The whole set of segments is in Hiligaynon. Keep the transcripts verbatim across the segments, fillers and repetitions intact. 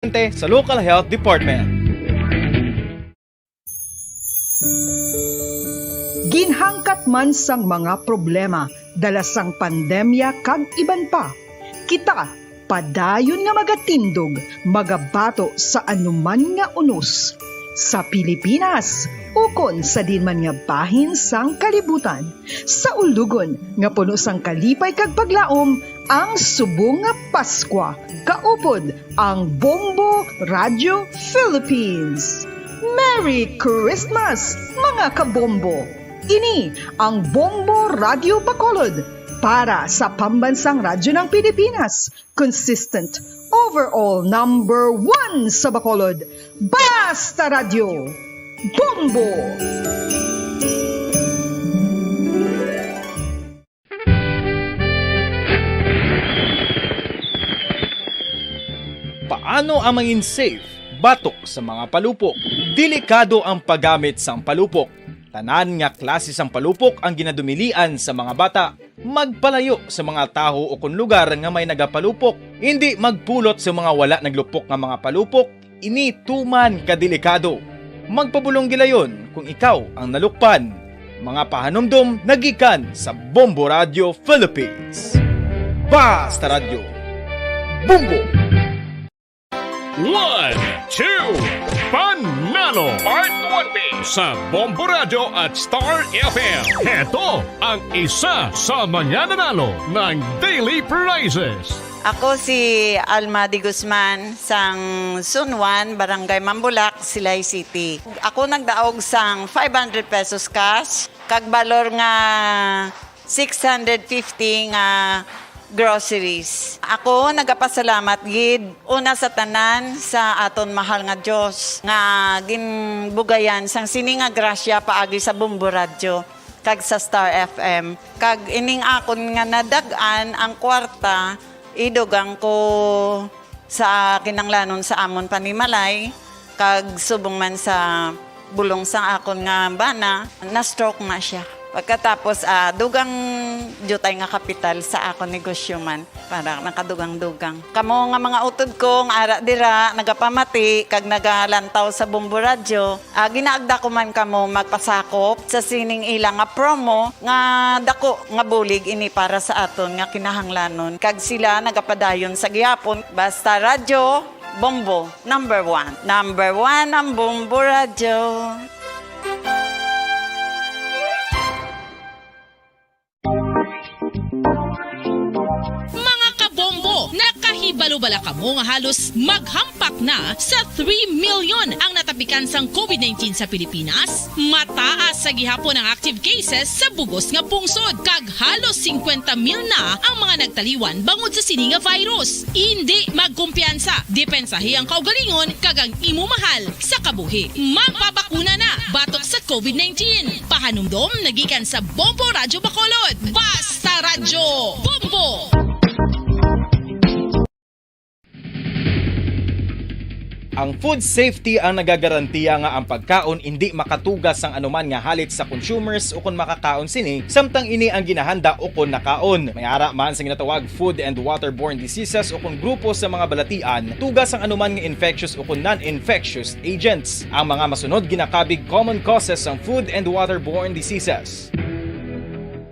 sa Local Health Department. Ginhangkat man sang mga problema dala sang pandemya kag iban pa, kita padayon nga magatindog, magabato sa anuman nga unos sa Pilipinas ukon sa diin man nga bahin sang kalibutan. Sa ulugon nga puno sang kalipay kag paglaom ang subong nga Paskwa, kaupod ang Bombo Radio Philippines. Merry Christmas, mga kabombo! Ini ang Bombo Radio Bacolod para sa Pambansang Radyo ng Pilipinas, consistent, overall number one sa Bacolod. Basta Radyo, Bombo! Paano ang mangin safe batok sa mga palupok? Delikado ang paggamit sang palupok. Tanan nga klase sang palupok ang ginadumilian sa mga bata. Magpalayo sa mga tawo ukon lugar nga may nagapalupok. Indi magpulot sa mga wala naglupok nga mga palupok. Ini tuman ka delikado. Magpabulong gilayon kung ikaw ang nalukpan. Mga pahanumdom nagikan sa Bombo Radio Philippines. Basta Radyo, Bombo! One, two, Panalo! Part one B sa Bombo Radyo at Star F M. Heto ang isa sa mga nanalo ng daily prizes. Ako si Alma de Guzman, sang Sunwan, Barangay Mambulak, Silay City. Ako nagdaog sang five hundred pesos cash, kag balor nga six hundred fifty nga groceries. Ako nagapasalamat gid una sa tanan sa aton mahal nga Dios nga ginbugayan sang sini nga grasya paagi sa Bombo Radyo kag sa Star F M. Kag ining akon nga nadag-an ang kwarta, idugang ko sa kinanglanon sa amon panimalay, kag subong man sa bulong sang akon nga bana, na-stroke na sia. Pagkatapos, ah, dugang diutay nga kapital sa akon negosyo man, para nakadugang-dugang. Kamo nga mga utod ko nga ara dira, nagapamati kag nagalantaw sa Bombo Radyo, ah, ginaagda ko man kamo magpasakop sa sining ila nga promo nga dako nga bulig ini para sa aton nga kinahanglanon. Kag sila nagapadayon sa gihapon. Basta Radyo, Bombo, number one. Number one ang Bombo Radyo. Mga kabombo, nakahibalo bala kamo nga halos maghampak na sa three million ang natapikan sang covid nineteen sa Pilipinas? Mataas sa gihapon ang active cases sa bugos nga pungsod, kag halos singkwenta mil na ang mga nagtaliwan bangod sa sini nga virus. Indi magkumpiyansa, depensahi ang kaugalingon kag ang imo mahal sa kabuhi. Magpabakuna na batok sa covid nineteen. Pahanumdom nagikan sa Bombo Radyo Bacolod. Basta Radyo, Bombo! Ang food safety ang nagagarantiya nga ang pagkaon indi makatuga sang anuman nga halit sa consumers ukon makakaon sini, samtang ini ang ginahanda ukon nakaon. May ara man sa ginatawag food and waterborne diseases ukon grupo sa mga balatian, tuga sang anuman nga infectious ukon non-infectious agents. Ang mga masunod ginakabig common causes sang food and waterborne diseases.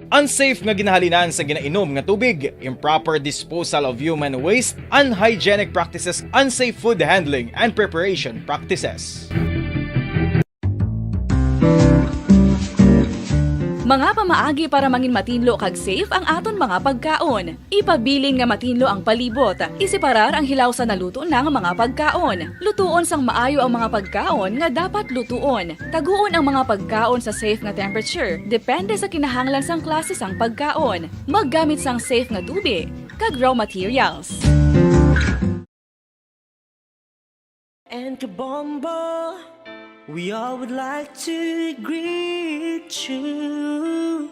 Unsafe nga ginahalinan sa ginainom nga tubig, improper disposal of human waste, unhygienic practices, unsafe food handling and preparation practices. Mga pamaagi para mangin matinlo kag safe ang aton mga pagkaon. Ipabilin nga matinlo ang palibot. Iseparar ang hilaw sa naluto na nga mga pagkaon. Lutuon sang maayo ang mga pagkaon nga dapat lutuon. Taguon ang mga pagkaon sa safe nga temperature, depende sa kinahanglan sang klase sang pagkaon. Maggamit sang safe nga tubi kag raw materials. And Kabombo, we all would like to greet you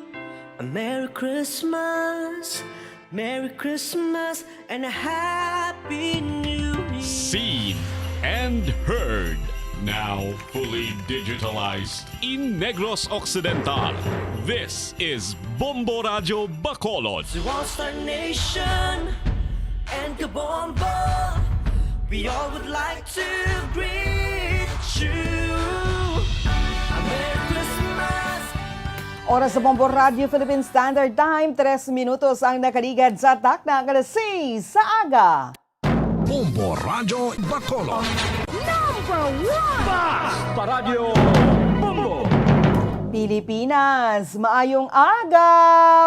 a Merry Christmas, Merry Christmas, and a Happy New Year. Seen and heard, now fully digitalized in Negros Occidental. This is Bombo Radyo Bacolod. The All Star Nation and Kabombo. We all would like to greet you a Merry Christmas. Oras sa Bombo Radio Philippine Standard Time, tres minutos ang nakaligad sa takna nga alas sais sa aga. Bombo Radyo Bacolod. Number one! Paradyo Bombo! Pilipinas, maayong aga!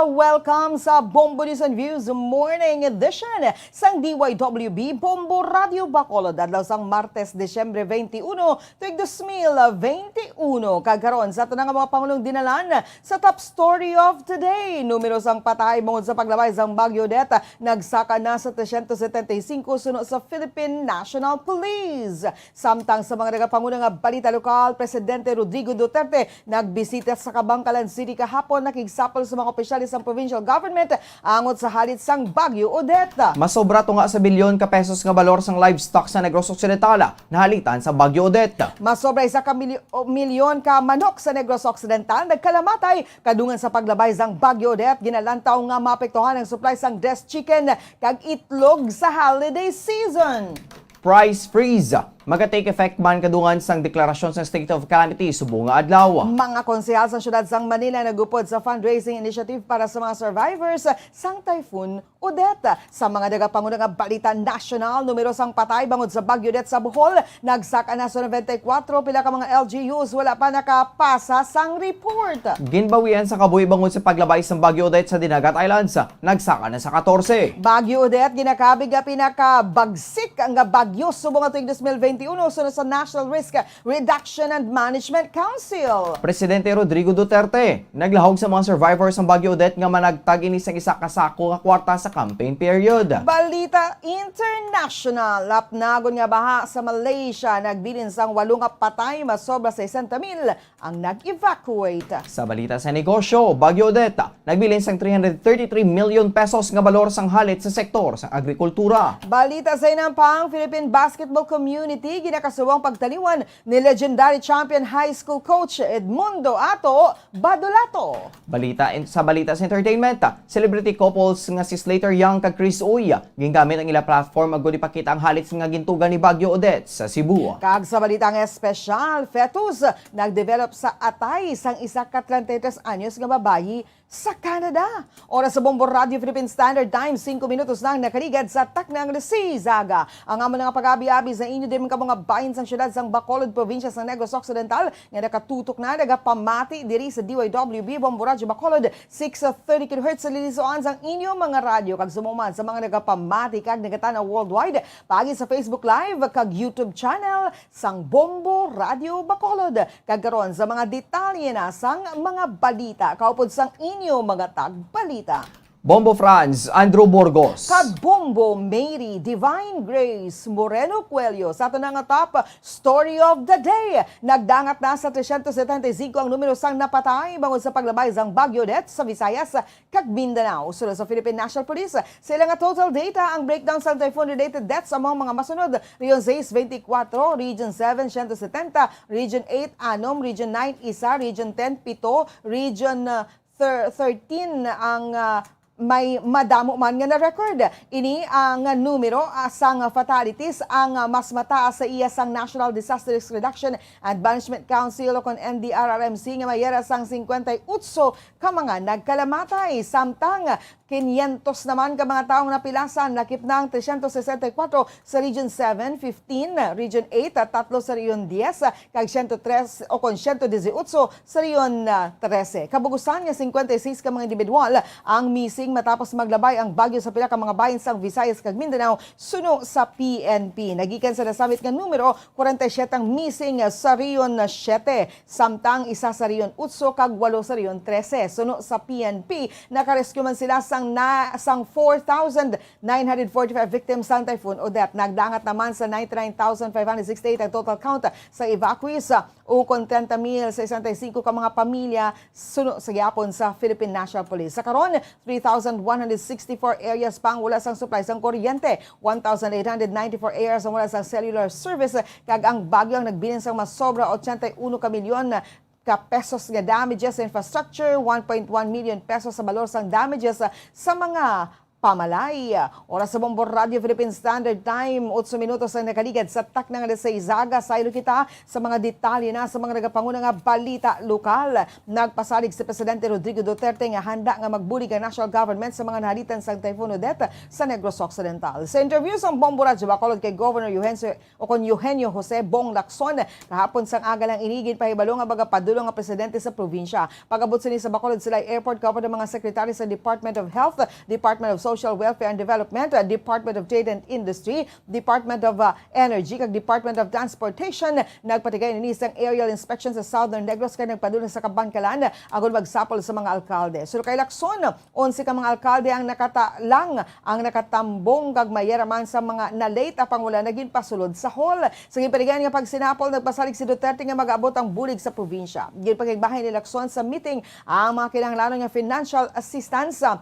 Welcome sa Bombo News and Views Morning Edition sang D Y W B Bombo Radio Bacolod, adlaw sang Martes, Disyembre twenty-one, tuig dos mil twenty-one. Kag karon, sa aton nga mga pangulong dinalan sa top story of today, numero sang patay bangod sa paglabay sang Bagyo Odette nagsaka na sa trescientos setenta y cinco suno sa Philippine National Police. Samtang sa mga nagapanguna nga balita lokal, Presidente Rodrigo Duterte nagbisita sa Kabankalan City kahapon, nakigsapol sa mga opisyales sang provincial government angot sa halit sang Bagyo Odette. Masobra tunga sa bilyon ka pesos nga balor sang livestock sa Negros Occidental nahalitan sa Bagyo Odette. Masobra isa ka milyo- milyon ka manok sa Negros Occidental nagkalamatay kadungan sa paglabay sang Bagyo Odette. Ginalantaw nga maapektuhan ang supply sang dressed chicken kag itlog sa holiday season. Price freeze. Maga-take effect man kadungan sang deklarasyon sang state of calamity subong nga adlaw. Mga konsehal sa siyudad sang Manila nagupod sa fundraising initiative para sa mga survivors sang Typhoon Odette. Sa mga nagapanguna nga balita nasyonal, numero sang patay bangod sa Bagyo Odette sa Bohol nagsaka na sa ninety-four. Pila ka mga L G Us wala pa nakapasa sang report. Ginbawian sa kabuhi bangod sa paglabay sang Bagyo Odette sa Dinagat Islands, nagsaka na sa katorse. Bagyo Odette ginakabig nga pinakabagsik nga bagyo subong nga tuig dos mil twenty-one suno sa National Risk Reduction and Management Council. Presidente Rodrigo Duterte naglahog sa mga survivors sang Bagyo Odette nga managtag ini sang isa ka sako nga kwarta sa campaign period. Balita international. Lapnagon nga baha sa Malaysia nagbilin sang walo nga patay, masobra sesenta mil ang nag-evacuate. Sa balita sa negosyo, Bagyo Odette nagbilin sang three hundred thirty-three million pesos nga balor sang halit sa sektor sang agrikultura. Balita sa inampang, Philippine basketball community ginakasuwang pagtaliwan ni legendary champion high school coach Edmundo Ato Badulato. Balita in, sa balita sa entertainment, celebrity couples nga si Slater Young kag Chris Uy gingamit ang ila platform agud ipakita ang halit nga gintuga ni Bagyo Odette sa Cebu. Kag sa balita nga espesyal, fetus nagdevelop sa atay sang isa ka treinta y tres anyos nga babayi sa Canada. Oras sa Bombo Radio Philippine Standard Time, singko minutos na ang nakaligad sa taknang alas sais sa aga. Ang amon nga pag-abi-abi sa inyo din kamo nga bahin sang siyudad sang Bacolod, probinsya sang Negros Occidental, nga nakatutok na nagapamati diri sa D Y W B Bombo Radio Bacolod, six thirty kilohertz sa lilisuan sang inyo mga radyo, kag sumuman sa mga nagapamati kag nagatan-aw worldwide paagi sa Facebook Live kag YouTube channel sang Bombo Radio Bacolod. Kag karon sa mga detalye na sang mga balita, kaupod sang inyo mga tagbalita. Bombo Franz, Andrew Burgos. Kag Bombo Mary Divine Grace Moreno Cuello sa aton nga top story of the day. Nagdangat na sa trescientos setenta y cinco ang numero sang napatay bangod sa paglabay sang Bagyo Odette sa Visayas kag Mindanao. Sunod sa Philippine National Police, sa ila nga total data, ang breakdown sang typhoon-related deaths among mga masunod: Region sais, twenty-four, Region seven, siyento setenta, Region eight, anom, Region nine, isa, Region ten, pito, Region, uh, thir-, thirteen ang, uh, may madamo man nga na-record. Ini ang numero, ah, sang fatalities ang, ah, mas mataas sa iya sang National Disaster Risk Reduction and Management Council o kon N D R R M C nga may yara sang singkwenta y otso ka mga nagkalamatay. Samtang kinyentos naman ka mga tawo ang napilasan, lakip na ang trescientos sesenta y cuatro sa Region seven, fifteen, Region eight, tatlo sa Region diez, kag siyento tres o kon siyento dieciocho sa Region, ah, trese. Kabugusan nga singkwenta y seis ka mga individual ang missing matapos maglabay ang bagyo sa pila ka mga bahin sang Visayas kag Mindanao, suno sa P N P. Nagikan sa nasamit nga numero, kwarenta y siyete ang missing sa Region siyete, samtang isa sa Region otso kag walo sa Region trese. Suno sa P N P, nakarescue man sila sang na, sang four thousand nine hundred forty-five victims sang Typhoon Odette. Nagdangat naman sa ninety-nine thousand five hundred sixty-eight ang total count sa evacuees, ukon treinta mil sesenta y cinco ka mga pamilya, suno sa gihapon sa Philippine National Police. Sa karon, three thousand one hundred sixty-four areas pa ang wala sang supply sang kuryente, one thousand eight hundred ninety-four areas ang wala sang cellular service, kag ang bagyo ang nagbilin sang masobra ochenta y uno ka milyon ka pesos nga damages sa infrastructure, one point one million pesos sa balor sang damages sa mga Pamalay. Oras sa Bombo Radio Philippine Standard Time, otso minutos ang nakaligad sa takna nga alas sais. Aga, saylo kita sa mga detalye na sa mga nagapanguna nga balita lokal. Nagpasalig si Presidente Rodrigo Duterte nga handa nga magbulig ang national government sa mga nahalitan sang Typhoon Odette sa Negros Occidental. Sa interview sang Bombo Radyo Bacolod kay Governor Eugenio o kon Eugenio Jose Bong Lacson, kahapon sang aga lang ini ginpahibalo nga magapadulong ang presidente sa probinsya. Pag-abot sini sa Bacolod Silay Airport, kaupod ang mga sekretaryo sa Department of Health, Department of Social Welfare and Development, uh, Department of Trade and Industry, Department of, uh, Energy, kag Department of Transportation. Nagpatigay ini sang aerial inspection sa Southern Negros kag nagpadulong sa Kabankalan agod magsapol sa mga alkalde. Sulod kay Lacson, onse ka mga alkalde ang nakatalang, ang nakatambong kag mayara man sa mga na-late apang wala na ginpasulod sa hall. Sa ginpatigayon nga pagsinapol, nagpasalig si Duterte nga mag-abot ang bulig sa probinsya. Ginpakigbahin ni Lacson sa meeting ang mga kinahanglanon nga financial assistance sa,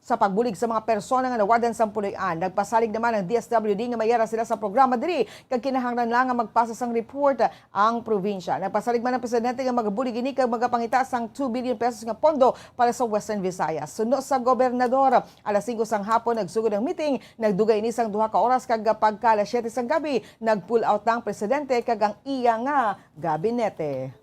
sa pagbulig sa mga persona nga nawardan sang puloy-an. Nagpasalig naman ang D S W D nga mayara sila sa programa diri kag kinahanglan lang nga magpasa sang report ang probinsya. Nagpasalig man ang presidente nga magabulig ini kag magapangita sang two billion pesos nga pondo para sa Western Visayas. Suno sa gobernador, alas singko sang hapon nagsugod ang meeting, nagdugay ini sang duha ka oras kag pagka alas siyete sang gabi, nag-pull out na ang presidente kag ang iya nga gabinete.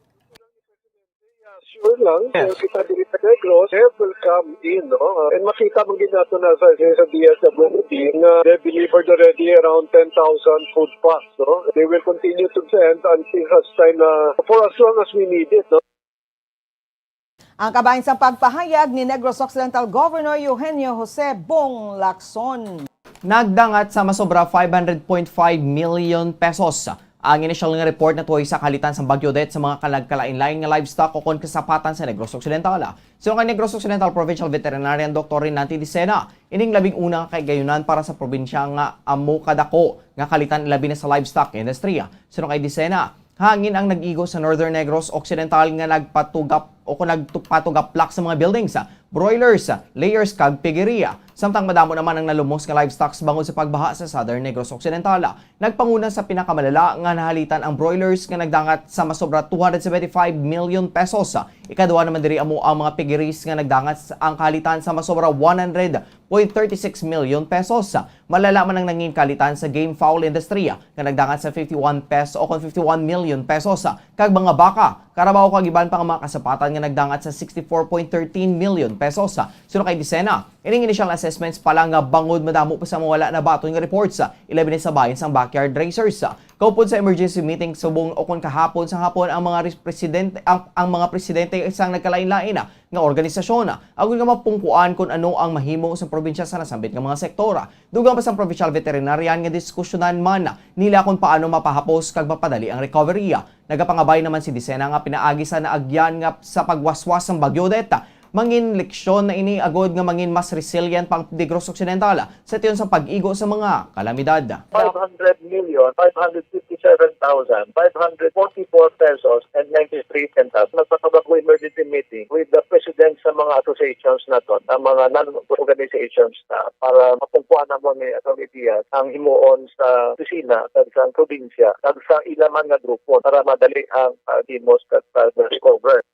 Sure lang, yes. Kita diri sa Negros, help will come in, no? Uh, and makita man gid nato na sa, sa D S W D nga they delivered already around ten thousand food packs, no? They will continue to send until such time na for as long as we need it, no? Ang kabahin sang pagpahayag ni Negros Occidental Governor Eugenio Jose Bong Lacson. Nagdangat sa masobra five hundred point five million pesos ang initial nga report natuhoy sa kahalitan sang Bagyo Odette sa mga kanagkalain-lain nga livestock ukon kasapatan sa Negros Occidental. Suno kay Negros Occidental Provincial Veterinarian Doctor Rinanti Dicena, ining labing una nga kaigayunan para sa probinsya nga amo kadako nga kahalitan, ilabi na sa livestock industry. Suno kay Dicena, hangin ang nag-igo sa Northern Negros Occidental nga nagpatugap o kon nagpatugaplak sa mga buildings, broilers, layers kag piggery. Samtang madamo naman ang nalumos nga livestock bangod sa pagbaha sa Southern Negros Occidental. Nagpanguna sa pinakamalala nga nahalitan ang broilers nga nagdangat sa masobra two hundred seventy-five million pesos. Ikaduha naman diri amo ang mga piggeries nga nagdangat sa, ang kahalitan sa masobra one hundred point thirty-six million pesos. Malala man ang nangin kahalitan sa game fowl industry nga nagdangat sa fifty-one pesos o kon fifty-one million pesos, kag mga baka, karabaw kag iban pa nga mga kasapatan nga nagdangat sa sixty-four point thirteen million pesos. Suno kay Dicena, ining initial assessments pa lang nga bangod madamo pa sa mawala nabaton nga reports, ilabi na sa bahin sang backyard raisers. Kaupod sa emergency meeting subong o kon kahapon sa hapon ang mga res-, presidente ang, ang mga presidente sang nagkalain-lain nga organisasyon, agod nga mapungkuan kon ano ang mahimo sa probinsya sa nasambit nga mga sektor. Dugang pa sang provincial veterinarian nga diskusyonan man nila kon paano mapahapos kag mapadali ang recovery. Nagapangabay naman si Dicena nga pinaagi sa naagyan nga sa pagwaswas sang Bagyo Odette, mangin leksyon na ini agod nga mangin mas resilient pa ang Negros Occidental sa tion sa pag-igo sa mga kalamidad. Five hundred million, five hundred fifty-seven thousand, five hundred forty-four pesos and ninety-three centavos. Nagpakabag ko emergency meeting with the president sa mga associations naton, ang mga non-organizations na, para mapungkuan namo ni Attorney Diaz ang himuon sa opisina kag sa probinsya kag sa ila man nga grupo para madali ang, ah, himos kag pag-recover.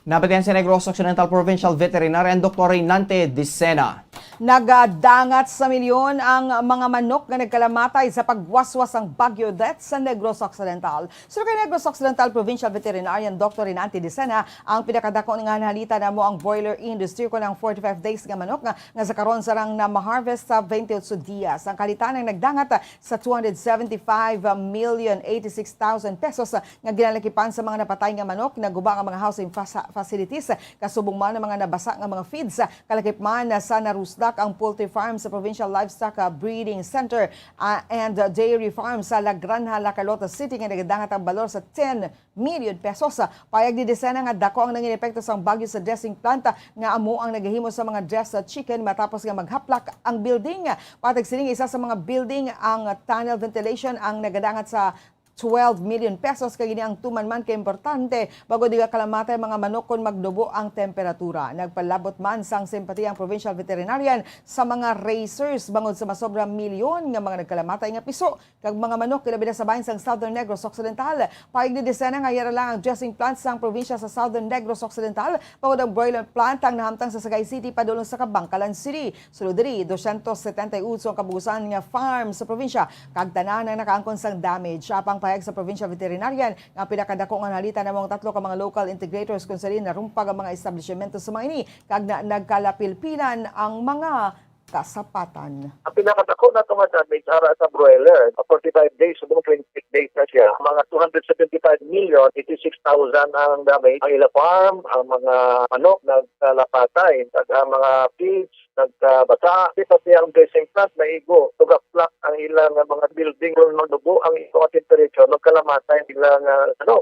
Nabatian si Negros Occidental Provincial Veterinarian Doctor Reynante Dicena. Nagadangat sa milyon ang mga manok nga nagkalamatay sa pagwaswas sang Bagyo Odette sa Negros Occidental. Suno kay Negros Occidental Provincial Veterinarian Doctor Reynante Dicena, ang pinakadako nga nahalitan amo ang broiler industry, kon ang forty-five days nga manok nga, nga sa karon sarang na ma-harvest sa twenty-eight dias. Ang kahalitan ang nagdangat sa two hundred seventy-five million eighty-six thousand pesos nga ginalakipan sa mga napatay nga manok, naguba nga mga housing fas-, facilities, kasubong man ang mga nabasa nga mga feeds. Kalakip man sa narusdak ang poultry farm sa Provincial Livestock, ah, Breeding Center, ah, and Dairy Farm sa La Granja, La Carlota City, nga nagadangat ang balor sa ten million pesos. Payag ni Dicena nga dako ang nangin epekto sang bagyo sa dressing plant nga amo ang nagahimo sa mga dress sa chicken matapos nga maghaplak ang building. Patag sining isa sa mga building, ang tunnel ventilation ang nagadangat sa twelve million pesos, kag ini ang tuman man ka importante bangod di kalamatay ang mga manok kon magnubo ang temperatura. Nagpalabot man sang simpatiya ang provincial veterinarian sa mga raisers bangod sa masobra milyon nga mga nagkalamatay nga piso kag mga manok, ilabi na sa bahin sang Southern Negros Occidental. Paig ni Dicena nga yara lang ang dressing plant sang probinsya sa Southern Negros Occidental, bangod ang broiler plant ang nahamtang sa Sagay City padulong sa Kabankalan City. Sulod diri, dosyentos setenta y ocho ang kabugusan nga farm sa probinsya, kag tanan ang nakaangkon sang damage. Apang pahayag sa provincial veterinarian, nga pinakadako nga nahalitan amo ang tatlo ka mga local integrators, kon sa diin narumpag ang mga establishmento sa mga ini, kag na nagkalapilpilan ang mga kasapatan. Ang pinakadako nato nga damage ara sa broiler, forty-five days, subong twenty-six days na siya. Mga two hundred seventy-five million eighty-six thousand ang damage. Ang ila farm, ang mga manok nagkalapatay, kag ang mga pigs nagkabasa. Di pati ang dressing plant naigo, tugaplak ang ilang mga building. Kung magnubo ang ito nga temperature, magkalamatay ang ilang, ah, ano,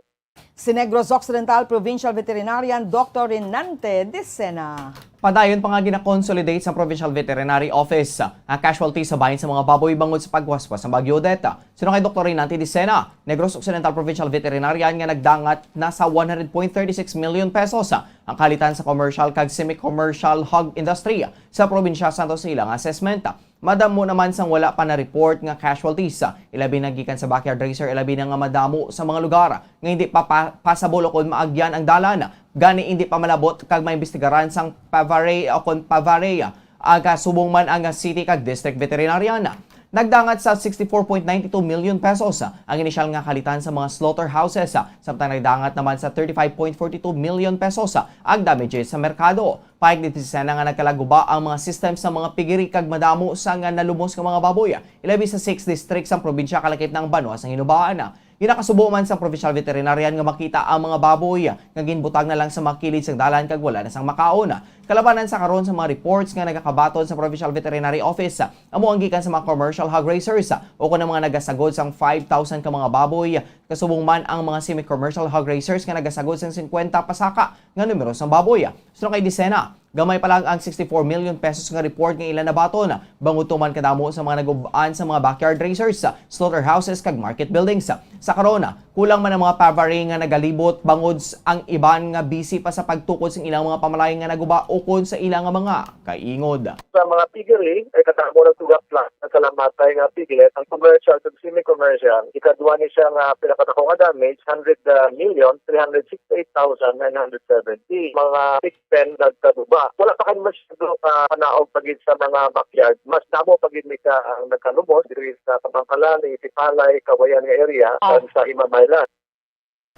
Si Negros Occidental Provincial Veterinarian Doctor Renante Dicena. Padayon pa nga gina-consolidate sa Provincial Veterinary Office ang casualty sa bahin sa mga baboy bangod sa pagwaswas sa Bagyo Odette. Suno kay Doktor Renante Dicena, Negros Occidental Provincial Veterinarian nga nagdangat na sa one hundred point thirty six million pesos ang kalitan sa commercial kag semi-commercial hog industry sa probinsya, santos sa ilang assessment. Madamo naman sang wala pa na-report nga casualties, ilabi na gikan sa backyard raiser, ilabi na nga madamo sa mga lugar nga hindi pa, pa pasabol o kon maagyan ang dalan. Gani, hindi pa malabot kag maimbestigaran sang PAVAREA o kon PAVAREA, aga subong man ang city kag district veterinarian. Nagdangat sa sixty-four point nine two million pesos ang inisyal nga kalitan sa mga slaughterhouses, samtang nagdangat naman sa thirty-five point forty-two million pesos ang damages sa merkado. Pahayag ni Dicena nga nagkalaguba ang mga system sa mga piggery kag madamo sa nga nalumos nga mga baboy, ilabi sa six districts sang probinsya kalakip na ang banwa sang Hinubaan. Ginakasubo man sang provincial veterinarian nga makita ang mga baboy nga ginbutang na lang sa mga kilid sang dalan kag wala na sang makaon. Kalabanan sa karon sa mga reports nga nagakabaton sa Provincial Veterinary Office, amo ang gikan sa mga commercial hog raisers o kon ang mga nagasagod sang five thousand ka mga baboy, kasubong man ang mga semi-commercial hog raisers nga nagasagod sang singkwenta pasaka nga numero sang baboy. Suno kay Dicena, gamay pa lang ang sixty-four million pesos nga report nga ila nabaton, bangod tuman kadamo sa mga nag-ub-an sa mga backyard raisers, slaughterhouses, kag market buildings. Sa karon, kulang man ang mga PAVAREA nga nagalibot, bangod s-, ang iban nga busy pa sa pagtukod sa ilang mga pamalayan nga naguba ukon sa ila nga mga kaingod. Sa mga piggery, ay kadamo nagtugaplak, nagkalamatay nga piglet. Ang commercial kag semi-commercial, ikadua ni siya nga pinakadako nga damage, hundred, ah, million, three hundred sixty-eight thousand nine hundred seventy. Mga six ten nagkaguba. Wala pa kami masyado ka panaog pa gid sa mga backyard. Mas damo pa gid ni ka ang nagkalumos diri sa Kabankalan, Sipalay, Kawayan nga area, Oh. kag sa Imam Island.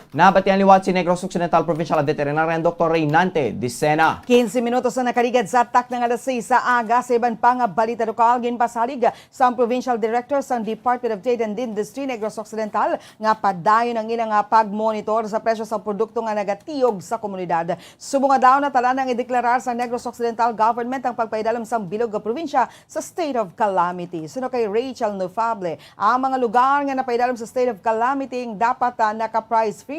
Nabatian liwat si Negros Occidental Provincial Veterinarian Doktor Reynante Dicena. Quince minutos na nakaligad sa takna nga alas seis sa aga. Sa iban pa nga balita lokal, ginpasalig sang Provincial Director sang Department of Trade and Industry Negros Occidental nga padayon ang ila nga pagmonitor sa presyo sa produkto nga nagatiyog sa komunidad. Subong adlaw na, tanan ang ideklarar sa Negros Occidental Government ang pagpaidalom sang bilog nga probinsya sa state of calamity. Suno kay Rachel Nofable, ang mga lugar nga napaidalom sa state of calamity dapat, ah, naka-price freeze.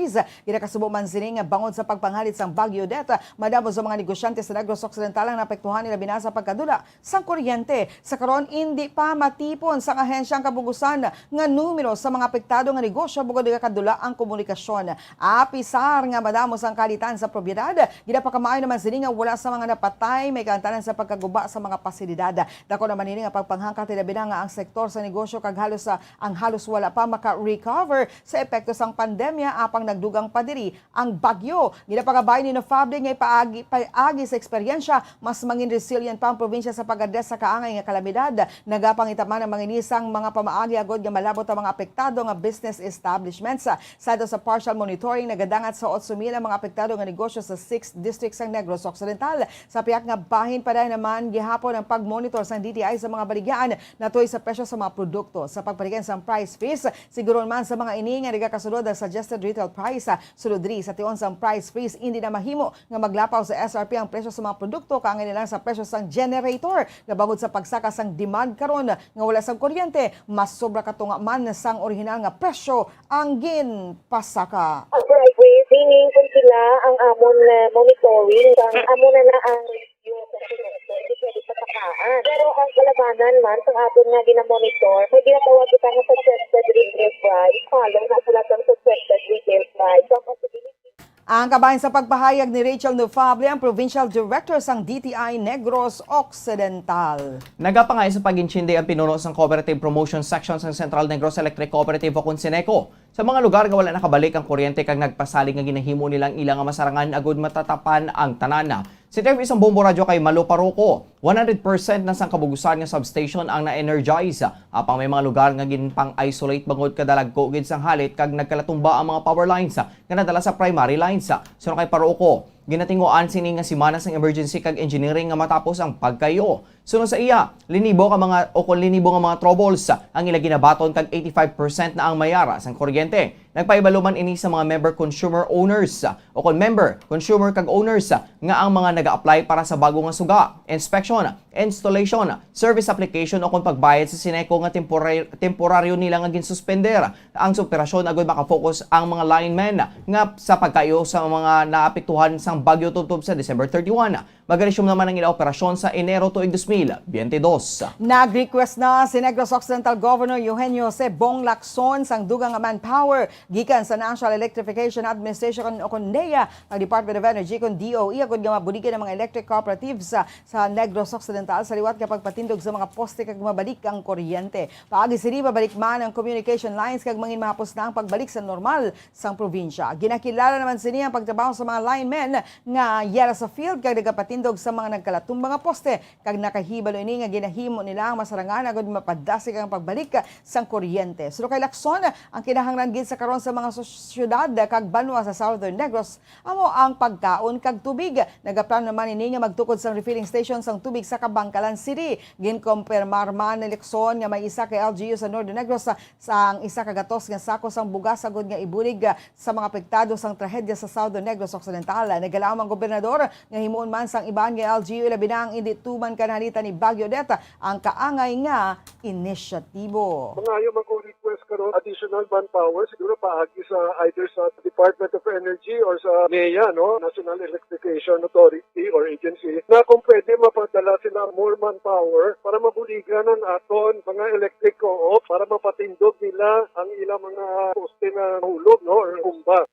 Ginakasubo man sini nga bangod sa pagpanghalit sang Bagyo Odette, madamo sa mga negosyante sa Negros Occidental ang naapektuhan, ilabi na sa pagkadula sang kuryente. Sa karon, indi pa matipon sang ahensya ang kabugusan nga numero sa mga apektado nga negosyo bangod nagakadula ang komunikasyon. Apisar nga madamo sang kalitan sa propiedad, ginapakamaayo naman sini nga wala sa mga napatay may kaantanan sa pagkaguba sa mga pasilidad. Dako naman ini nga pagpanghangkat, ilabi na nga ang sektor sa negosyo kag halos sa, ang halos wala pa maka-recover sa epekto sang pandemya, apang nagdugang pa diri ang bagyo. Ginapakabay ni Nofable nga ipaagi, paagi sa eksperyensya, mas mangin resilient pa ang probinsya sa pag-address sa kaangay nga kalamidad. Nagapangita man ang mga ini sang mga pamaagi agod nga malabot ang mga apektado nga business establishments. Sa ato sa partial monitoring, nagadangat sa otso mil ang mga apektado nga negosyo sa six districts sang Negros Occidental. Sa pihak nga bahin, padayon naman gihapon ang pag-monitor sang D T I sa mga baligya natuy sa presyo sa mga produkto. Sa pagpatiken sang price freeze, siguron man sa mga ini nga nagakasulod ang suggested retail price. Sulod diri, sa tion sang price freeze, indi na mahimo nga maglapaw sa S R P ang presyo sa mga produkto, kaangay na lang sa presyo sang generator, nga bangod sa pagsaka sang demand karon nga wala sang kuryente, mas sobra katunga man sang orihinal nga presyo ang ginpasaka. Ang price freeze, meaning kung sila ang amon, eh, monitoring, ang amo na na ang presyo sa produkto, hindi pwede pasaka. Pero ang kalabanan man sa aton nga ginamonitor, may ginatawag kita nga suspected retail price. Follow na sila sa suspected retail price. So, ang possibility Ang kabahin sa pagpahayag ni Rachel Nufable, ang Provincial Director sang D T I Negros Occidental. Nagapangayo sa pag-intindi ang pinuno sang Cooperative Promotion Section sang Central Negros Electric Cooperative o kon Ceneco sa mga lugar nga wala nakabalik ang kuryente kag nagpasalig nga ginahimo nila ang ilang masarangan agud matatapan ang tanan. Sa interview sang Bombo Radyo kay Malo Parroco, one hundred percent na sang Kabugusan nga substation ang na-energize, apang may mga lugar nga ginpang-isolate bangod kadalagko gid sang halit kag nagkalatumba ang mga power lines nga nadala sa primary lines. Suno kay Parroco, ginatinguan sini nga semana sang emergency kag engineering nga matapos ang pagkayo. Suno sa iya, linibo ka mga o kon linibo nga mga troubles ang ila ginabaton kag eighty-five percent na ang mayara sang kuryente. Nagpahibalo man ini sa mga member consumer owners o kon member consumer kag owners nga ang mga naga-apply para sa bago nga suga, inspection, installation, service application o kon pagbayad sa Ceneco nga temporar-, temporaryo nila nga ginsuspender ang operasyon agud makafocus ang mga linemen nga sa pagkayo sa mga naapektuhan sang bagyo tubtob sa December thirty-one. Mag-resume naman ang ila operasyon sa Enero tuig dos mil biyente dos. Nag-request na si Negros Occidental Governor Eugenio Jose Bong Lacson sang dugang nga manpower gikan sa National Electrification Administration o kon NEA, ang Department of Energy kon D O E, agud nga mabuligan ang mga electric cooperatives sa, sa Negros Occidental sa liwat nga pagpatindog sa mga poste kag mabalik ang kuryente. Paagi sini, mabalik man ang communication lines kag mangin mahapos na ang pagbalik sa normal sang probinsya. Ginakilala naman sini ang pagtrabaho sa mga linemen nga yara sa field kag nagapatindog sa mga nagkalatumba nga poste, kag nakahibalo ini nga ginahimo nila ang masarangan agud mapadasig ang pagbalik sang kuryente. Suno kay Lacson, ang kinahanglan gid sa karon sa mga sus-, syudad kag banwa sa Southern Negros amo ang pagkaon kag tubig. Nagaplano naman ini nga magtukod sang refilling station sang tubig sa Kabankalan City. Ginkumpirmar man ni Lacson nga may isa ka L G U sa Northern Negros sang isa ka gatos nga sako sang bugas agud nga ibulig, ah, sa mga apektado sang trahedya sa Southern Negros Occidental. Nagalaom ang gobernador nga himuon man sang iban nga L G U, labi na ang indi tuman kanahalitan ni Bagyo Odette ang kaangay nga inisyatibo. Mangayo man ko request karon additional manpower, siguro paagi sa either sa Department of Energy or sa NEA, no, National Electrification Authority or agency, na kung pwede mapadala sila more manpower para mabuligan ang aton mga electric co-op para mapatindog nila ang ilang mga poste na nahulog, no, or tumba.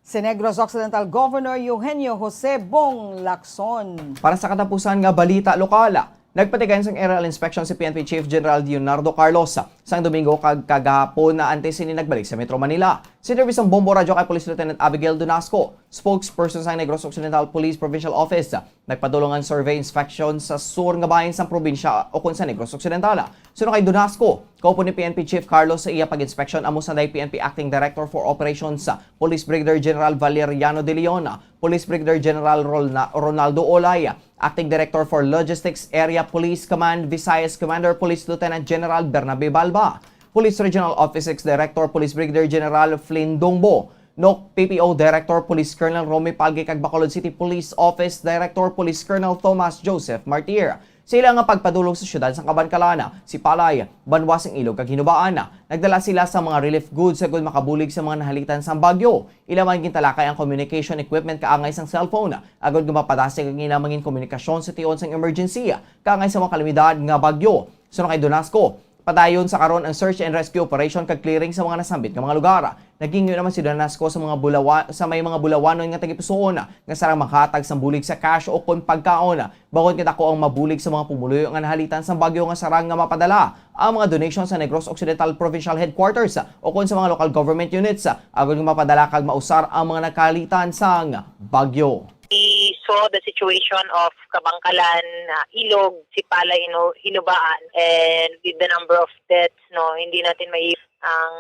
Si Negros Occidental Governor Eugenio Jose Bong Lacson. Para sa katapusan nga balita lokal, nagpatigayon sang aerial inspection si P N P Chief General Leonardo Carlos sang Domingo kag kagahapon na antes sini nagbalik sa Metro Manila. Sa interview sang Bombo Radyo kay Police Lieutenant Abigail Donasco, spokesperson sa Negros Occidental Police Provincial Office, nagpadulong ang survey inspection sa sur nga bahin sang probinsya o kon sa Negros Occidental. Suno kay Donasco, kaupod ni P N P Chief Carlos sa iya pag-inspeksyon amo sanday P N P Acting Director for Operations, Police Brigadier General Valeriano De Leon, Police Brigadier General Rolna-, Ronaldo Olay, Acting Director for Logistics Area Police Command, Visayas Commander Police Lieutenant General Bernabe Balba, Police Regional Office Six Director Police Brigadier General Flynn Dongbo, NOC P P O Director Police Colonel Romy Palge kag Bacolod City Police Office Director Police Colonel Thomas Joseph Martir. Sa ila nga pagpadulong sa siyudad sang Kabankalan, Sipalay, banwa sang Ilog kag Hinubaan, nagdala sila sa mga relief goods agud makabulig sa mga nahalitan sang bagyo. Ila man gintalakay ang communication equipment kaangay sang cellphone agud nga mapadasig ang ila mangin komunikasyon sa tion sang emergency kaangay sa mga kalamidad nga bagyo. Suno kay Donasco, padayon sa karon ang search and rescue operation kag clearing sa mga nasambit nga mga lugar. Nagingyo naman si Donasco sa mga bulawa-, sa may mga bulawanon nga tagipusoon nga sarang makahatag sang bulig sa cash o kon pagkaon, bangod nga dako ang mabulig sa mga pumuluyo nga nahalitan sang bagyo nga sarang nga mapadala ang mga donation sa Negros Occidental Provincial Headquarters o kon sa mga local government units, agod nga mapadala kag mausar ang mga nakahalitan sang bagyo. We saw the situation of Kabankalan, uh, Ilog, Sipalay, Hinu-, Hinubaan, and with the number of deaths, no, hindi natin mai-, ang,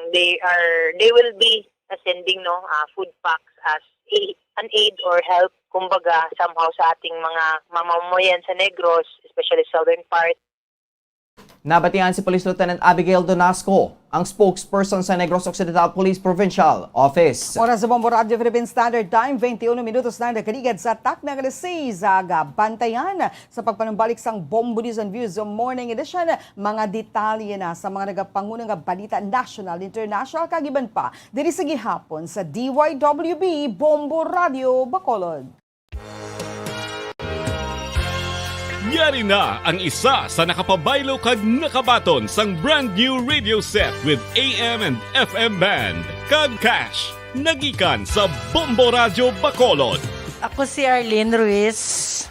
they are, they will be sending, no, uh, food packs as a, an aid or help, kumbaga, somehow sa ating mga mamamayan sa Negros, especially southern part. Nabatian si Police Lieutenant Abigail Donasco, ang spokesperson sa Negros Occidental Police Provincial Office. Oras sa Bombo Radyo Philippine Standard Time, twenty-one minutos na nakaligad sa takna nga alas seis. Aga, bantayan sa pagpanumbalik sang Bombo News and Views Morning Edition, mga detalye na sa mga nagapanguna nga balita national, international, kag iban pa diri sa gihapon sa D Y W B Bombo Radyo Bacolod. Yari na ang isa sa nakapabaylo kag nakabaton sang brand new radio set with A M and F M band kag cash, nagikan sa Bombo Radyo Bacolod. Ako si Arlene Ruiz,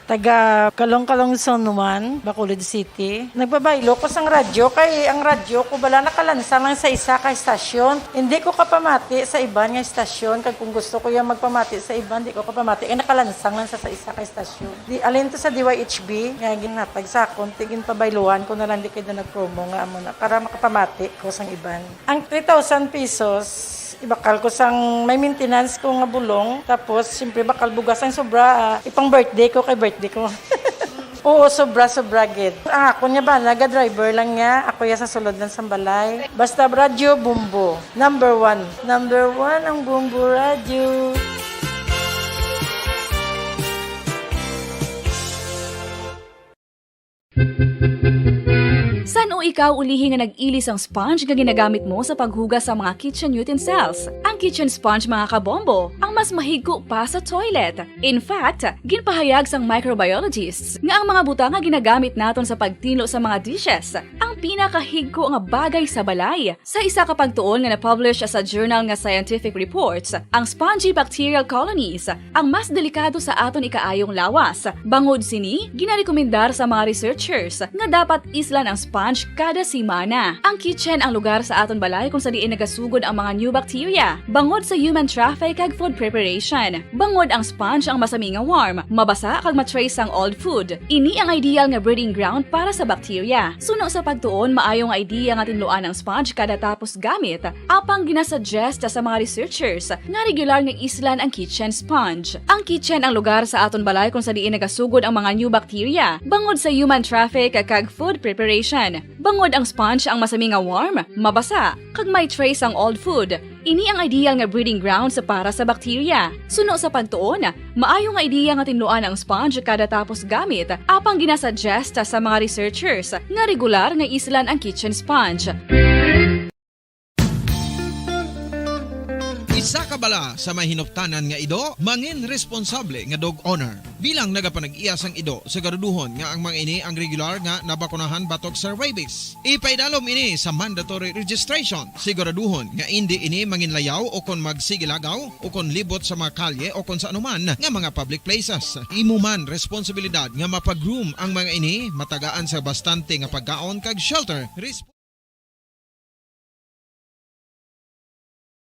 taga Kalong-Kalong Zone one, Bacolod City. Nagpabaylo ko sang radyo kay ang radyo ko bala nakalansang lang sa isa ka estasyon. Hindi ko kapamati sa iban nga estasyon, kag kung gusto ko yung magpamati sa iban, di ko kapamati kay nakalansang lang sa, sa isa ka estasyon. Di, alin to sa D Y H B nga ginhatag sa akon, ti ginpabayluhan ko na lang di kay na nag-promo nga amo na para makapamati ko sang iban. Ang three thousand pesos, ibakal ko sang may maintenance ko nga bulong. Tapos, siyempre, bakal bugas ang sobra. Ah, ipang birthday ko kay birthday ko. Oo, sobra, sobra gid. Ang ako niya ba, naga-driver lang niya. Ako ya sa sulod lang sang balay. Basta radyo, Bombo. Number one. Number one ang Bombo Radyo. San-o ikaw ulihi nga nag-ili sang sponge nga ginagamit mo sa paghugas sa mga kitchen utensils? Ang kitchen sponge, mga kabombo, ang mas mahigko pa sa toilet. In fact, ginpahayag sang microbiologists nga ang mga butang nga ginagamit naton sa pagtinlo sa mga dishes ang pinakahigko nga bagay sa balay. Sa isa ka pagtuon nga na-publish sa journal nga Scientific Reports, ang spongy bacterial colonies ang mas delikado sa aton ikaayong lawas. Bangod sini, ginarekomendar sa mga researchers nga dapat islan ang sponge kada semana. Ang kitchen ang lugar sa aton balay kung sa diin nagasugod ang mga new bacteria. Bangod sa human traffic kag food preparation, bangod ang sponge ang masami nga warm, mabasa kag ma-trace sang old food. Ini ang ideal nga breeding ground para sa bacteria. Suno sa pagtuon, maayo nga idea nga tinluan ang sponge kada tapos gamit. Apang ginasuggest sa mga researchers nga regular nga islan ang kitchen sponge. Ang kitchen ang lugar sa aton balay kung sa diin nagasugod ang mga new bacteria, bangod sa human traffic kag food preparation. Bangod ang sponge ang masami nga warm, mabasa, kag may trace ang old food. Ini ang ideal nga breeding grounds para sa bacteria. Suno sa pagtuon, maayo nga idea nga tinluan ang sponge kada tapos gamit, apang ginasuggest sa mga researchers nga regular nga islan ang kitchen sponge. Isa ka bala sa may hinuptanan nga ido, mangin responsable nga dog owner. Bilang nagapanag-iya sang ido, siguraduhon nga ang mga ini ang regular nga nabakunahan batok sa rabies. Ipaidalom ini sa mandatory registration. Siguraduhon nga indi ini manginlayaw o kon magsigilagaw o kon libot sa mga kalye o kon sa anuman nga mga public places. Imo man responsibilidad nga mapag-groom ang mga ini, matagaan sa bastante nga pagkaon kag shelter. Res-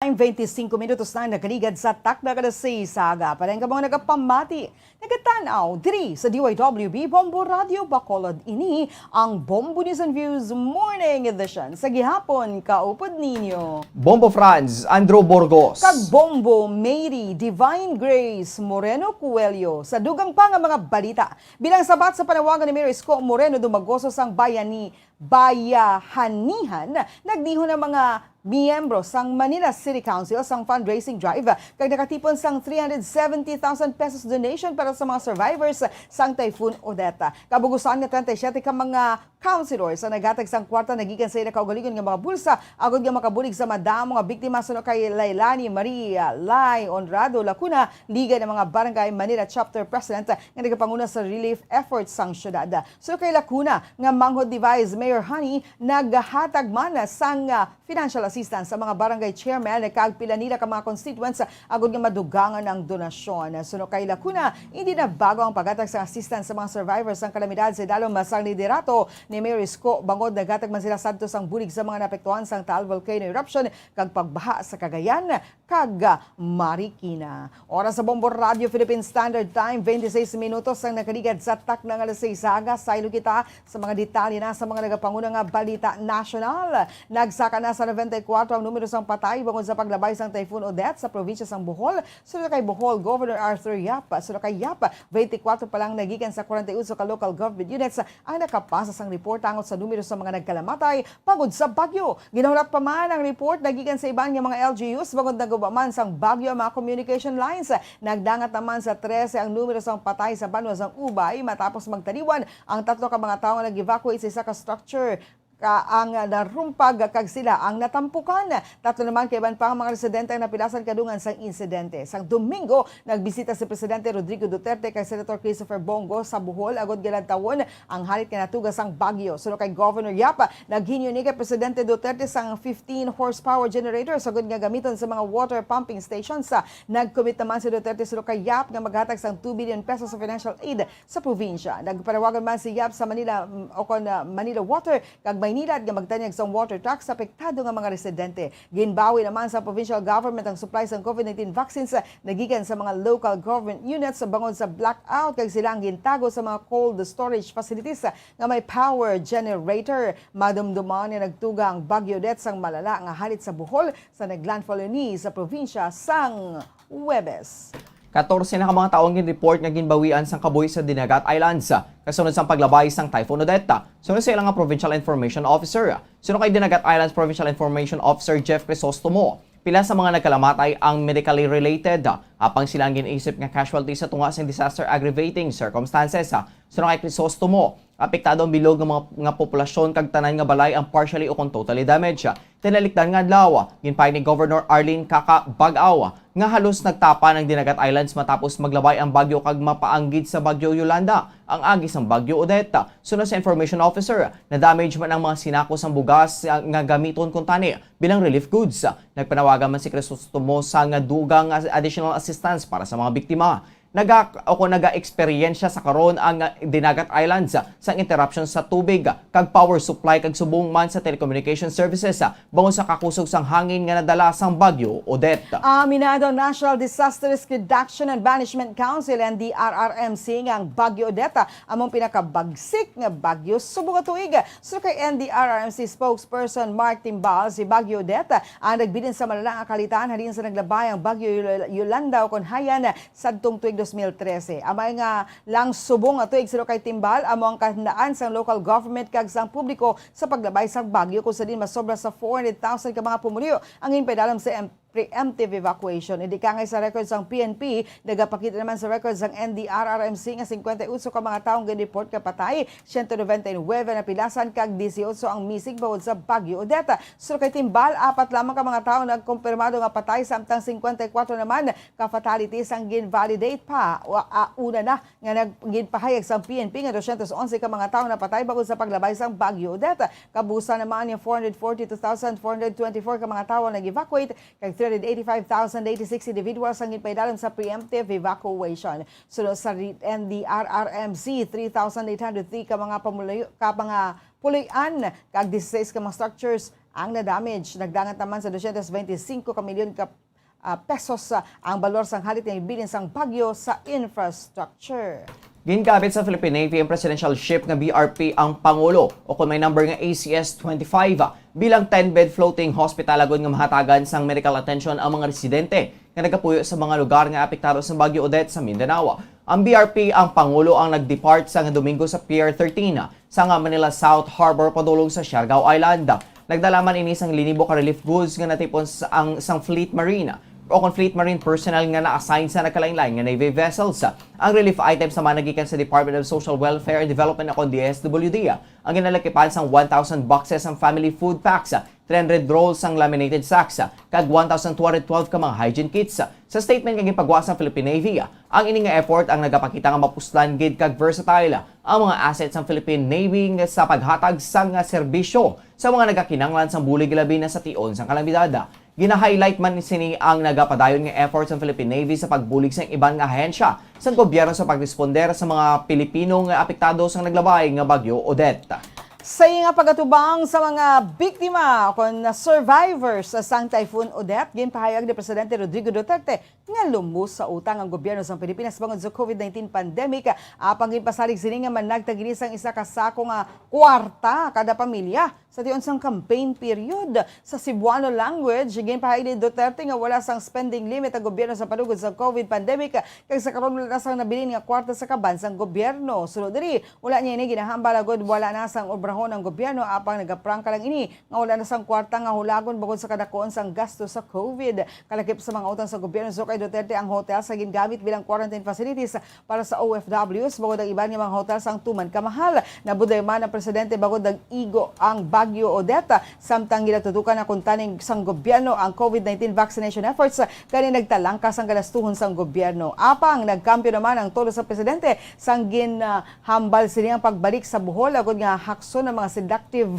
Time, twenty-five minutos na nakaligad sa takna alas sais sa aga. Para ang mga nagapamati, nagatan-aw diri sa D Y W B Bombo Radio Bacolod, ini ang Bombo News and Views Morning Edition. Sa gihapon, kaupod ninyo Bombo Franz, Andrew Burgos. Kag Bombo Mary Divine Grace Moreno Coelho. Sa dugang pa nga mga balita, bilang sabat sa panawagan ni Mayor Isko Moreno Dumagoso sang Bayani, Bayahanihan, nagdihon ang mga miyembro sang Manila City Council sang fundraising drive kag nakatipon sang three hundred seventy thousand pesos donation para sa mga survivors sang Typhoon Odette. Kabugusan nga treinta y siete ka mga councilors ang naghatag sang kwarta nagikan sa ila kaugalingon nga mga bulsa agod nga makabulig sa madamo nga biktima suno kay Lailani Maria Lai Honrado Lacuna, Liga ng mga Barangay Manila Chapter President nga nagapanguna sa relief efforts sang syudad. Suno kay Lacuna nga manghod ni Vice Mayor Honey, naghatag man sang, ah, financial assistance sa mga barangay chairman kag pila nila ka mga constituents agud nga madugangan ang donasyon. Suno kay Lacuna, hindi na bago ang paghatag sang assistance sa mga survivors sang kalamidad sa idalom sang liderato ni Mayor Isko, bangod naghatag man sila sadto sang bulig sa mga naapektuhan sang Taal volcano eruption kag pagbaha sa Cagayan kag Marikina. Oras sa Bombo Radio Philippine Standard Time, twenty-six minutos ang nakaligad sa takna nga alas sais sa aga. Saylo kita sa mga detalye na sa mga nagapanguna nga balita nasyonal. Nagsaka na sa ninety-four ang numero sang patay bangod sa paglabay sang Typhoon Odette sa probinsya sang Bohol. Suno kay Bohol Governor Arthur Yap, suno kay Yap, twenty-four pa lang nagikan sa forty-eight ka local government units ang nakapasa sang report tungod sa numero sa mga nagkalamatay bangod sa bagyo. Ginahulat pa man ang report nagikan sa iban nga mga L G Us bangod naguba man sang bagyo ang mga communication lines. Nagdangat naman sa trese ang numero sang patay sa banwa sang Ubay matapos magtaliwan ang tatlo ka mga tawo nga nag-evacuate sa isa ka structure ka ang narumpag kag sila ang natampukan. Tatlo naman ka iban pa nga mga residente ang napilasan kadungan sang insidente. Sang Domingo, nagbisita si Presidente Rodrigo Duterte kay Senator Christopher Bong Go sa Bohol agod nga lantawon ang halit nga natuga sang bagyo. Suno kay Governor Yap, naghinyo ni kay Presidente Duterte sang fifteen horsepower generator agod nga gamiton sa mga water pumping stations. Nag-commit naman si Duterte suno kay Yap nga maghatag sang two billion pesos sa financial aid sa probinsya. Nagpanawagan man si Yap sa Manila, mm, o kon, ah, Manila Water kag Maynilad nga magtanyag sang water truck sa apektado nga mga residente. Ginbawi naman sa provincial government ang supply sang COVID nineteen vaccines, ah, nagikan sa mga local government units bangod sa blackout, kag sila ang gintago sa mga cold storage facilities, ah, nga may power generator. Madumduman nga nagtuga ang Bagyo Odette sang malala nga halit sa Bohol sa naglandfall ini sa probinsya sang Huwebes. Katorse na ka mga tawo ang gin-report nga ginbawian sang kabuhi sa Dinagat Islands, kasunod sang paglabay sang Typhoon Odette. Suno sa ila nga Provincial Information Officer, suno kay Dinagat Islands Provincial Information Officer Jeff Crisostomo, pila sa mga nagkalamatay ang medically related, apang sila ang gin-isip nga casualty sa tunga sang disaster aggravating circumstances. Suno kay Crisostomo, apektado ang bilog nga mga, nga populasyon kag tanan nga balay ang partially o kon totally damaged. Tinalikdan nga adlaw, ginpahayag ni Governor Arlene Kaka Bag-aw nga halos nagtapa ang Dinagat Islands matapos maglabay ang bagyo kag mapaanggid sa Bagyo Yolanda ang agi sang Bagyo Odette. Suno sa Information Officer, na-damage man ang mga sinako sang bugas nga gamiton kuntani bilang relief goods. Nagpanawagan man si Crisostomo sa nga dugang nga additional assistance para sa mga biktima. Naga-, o kung naga-eksperyensya sa karon ang Dinagat Islands sang interruption sa tubig kag power supply kag subong man sa telecommunication services bangod sa kakusog sang hangin nga nadala sang Bagyo Odette. Aminado ang National Disaster Risk Reduction and Management Council, N D R R M C, nga ang Bagyo Odette among pinakabagsik nga bagyo subong nga tuig. Suno kay N D R R M C spokesperson Mark Timbal, si Bagyo Odette ang nagbilin sa malala nga kahalitan halin sa naglabay ang Bagyo Yol-, Yolanda o kon Haiyan sadtong tuig dos mil trese. Amay nga lang subong nga tuig, suno kay Timbal, amo ang kahandaan sang local government kag sang publiko sa paglabay sang bagyo, kung sa diin masobra sa four hundred thousand ka mga pumuluyo ang ginpaidalom sa em-, preemptive evacuation. Idikangay sa record sang P N P, nagapakita naman sa record sang N D R R M C nga cincuenta y ocho ka mga tawo ang gin-report nga patay, ciento noventa y nueve napilasan, kag dieciocho ang missing bangod sa Bagyo Odette. Suno kay Timbal, apat lamang ka mga tawo nagkumpirmado nga patay, samtang cincuenta y cuatro naman ka fatalities ang gin-validate pa. Wa-, ah, una na nga nag-, ginpahayag sang P N P nga dosyentos onse ka mga tawo napatay bangod sa paglabay sang Bagyo Odette. Kabusa naman nga four hundred forty-two thousand four hundred twenty-four ka mga tawo ang nag-evacuate, kag three hundred eighty-five thousand eighty-six individuals ang ginpaidalom sa preemptive evacuation. Suno sa ri-, N D R R M C, three thousand eight hundred three ka mga pamuluyo-, ka mga puloy-an kag dieciséis ka mga structures ang na-damage. Nagdangat naman sa dosyentos benti singko ka milyon ka, ah, pesos, ah, ang balor sang halit nga ibilin sang bagyo sa infrastructure. Ginkabit sa Philippine Navy ang presidential ship nga B R P ang Pangulo, o kung may number nga A C S twenty-five, ah, bilang ten-bed floating hospital agod nga mahatagan sang medical attention ang mga residente nga nagapuyo sa mga lugar nga apektado sa Bagyo Odette sa Mindanao. Ang B R P ang Pangulo ang nag-depart sa Domingo sa Pier thirteen, ah, sa nga Manila South Harbor padulong sa Siargao Island. Nagdala man ini sang linibo ka relief goods nga natipon sa, ang, sang Fleet Marine o kon Fleet Marine personnel nga na-assign sa nagkalainlain nga Navy vessels. Ang relief items naman nagikan sa Department of Social Welfare and Development o kon D S W D. Ang ginalakipan sang one thousand boxes sang family food packs, three hundred rolls sang laminated sacks, kag one thousand two hundred twelve ka mga hygiene kits. Sa statement nga ginpagwa sa Philippine Navy, ang ini nga effort ang nagapakita nga mapuslan gid kag versatile ang mga assets sang Philippine Navy nga sa paghatag sang, ah, serbisyo sa mga nagakinahanglan sang bulig, labi na sa tion sang kalamidad. Gina-highlight man sini ang nagapadayon nga effort sang Philippine Navy sa pagbulig sang iban nga ahensya sang gobyerno sa pagresponde sa mga Pilipino nga apektado sang naglabay nga Bagyo Odette. Sa iya nga pag-atubang sa mga biktima o kon survivors sang Typhoon Odette, ginpahayag ni Presidente Rodrigo Duterte nga lubos sa utang ang gobyerno sang Pilipinas bangod sa COVID nineteen pandemic. Apang ginpasalig sini nga managtag ini sang isa ka sako nga kwarta kada pamilya sa tion sang campaign period. Sa Cebuano language, ginpahayag ni Duterte nga wala sang spending limit ang gobyerno sa panugod sa COVID pandemic, kag sa karon wala na sang nabilin nga kwarta sa kaban sang gobyerno. Sulod diri, wala niya ini ginahambal agod wala na sang obra Ang gobyerno apang nagaprangka lang ini nga wala na sang kwarta nga hulagon bangod sa kadakuan sang gasto sa COVID. Kalakip sa mga utang sa gobyerno, suno kay Duterte, ang hotel sa gingamit bilang quarantine facilities para sa O F Ws, bangod ang iban nga mga hotel sang tuman kamahal. Nabudlay man ang presidente bangod nag-igo ang Bagyo Odette, samtang ginatutukan na kuntani sang gobyerno ang COVID nineteen vaccination efforts, kani nagtalangkas ang galastuhon sang gobyerno. Apang nagkampyo naman ang tono sa presidente sang gin, ah, hambal sini ang pagbalik sa Bohol, agud nga hakson ang mga seductive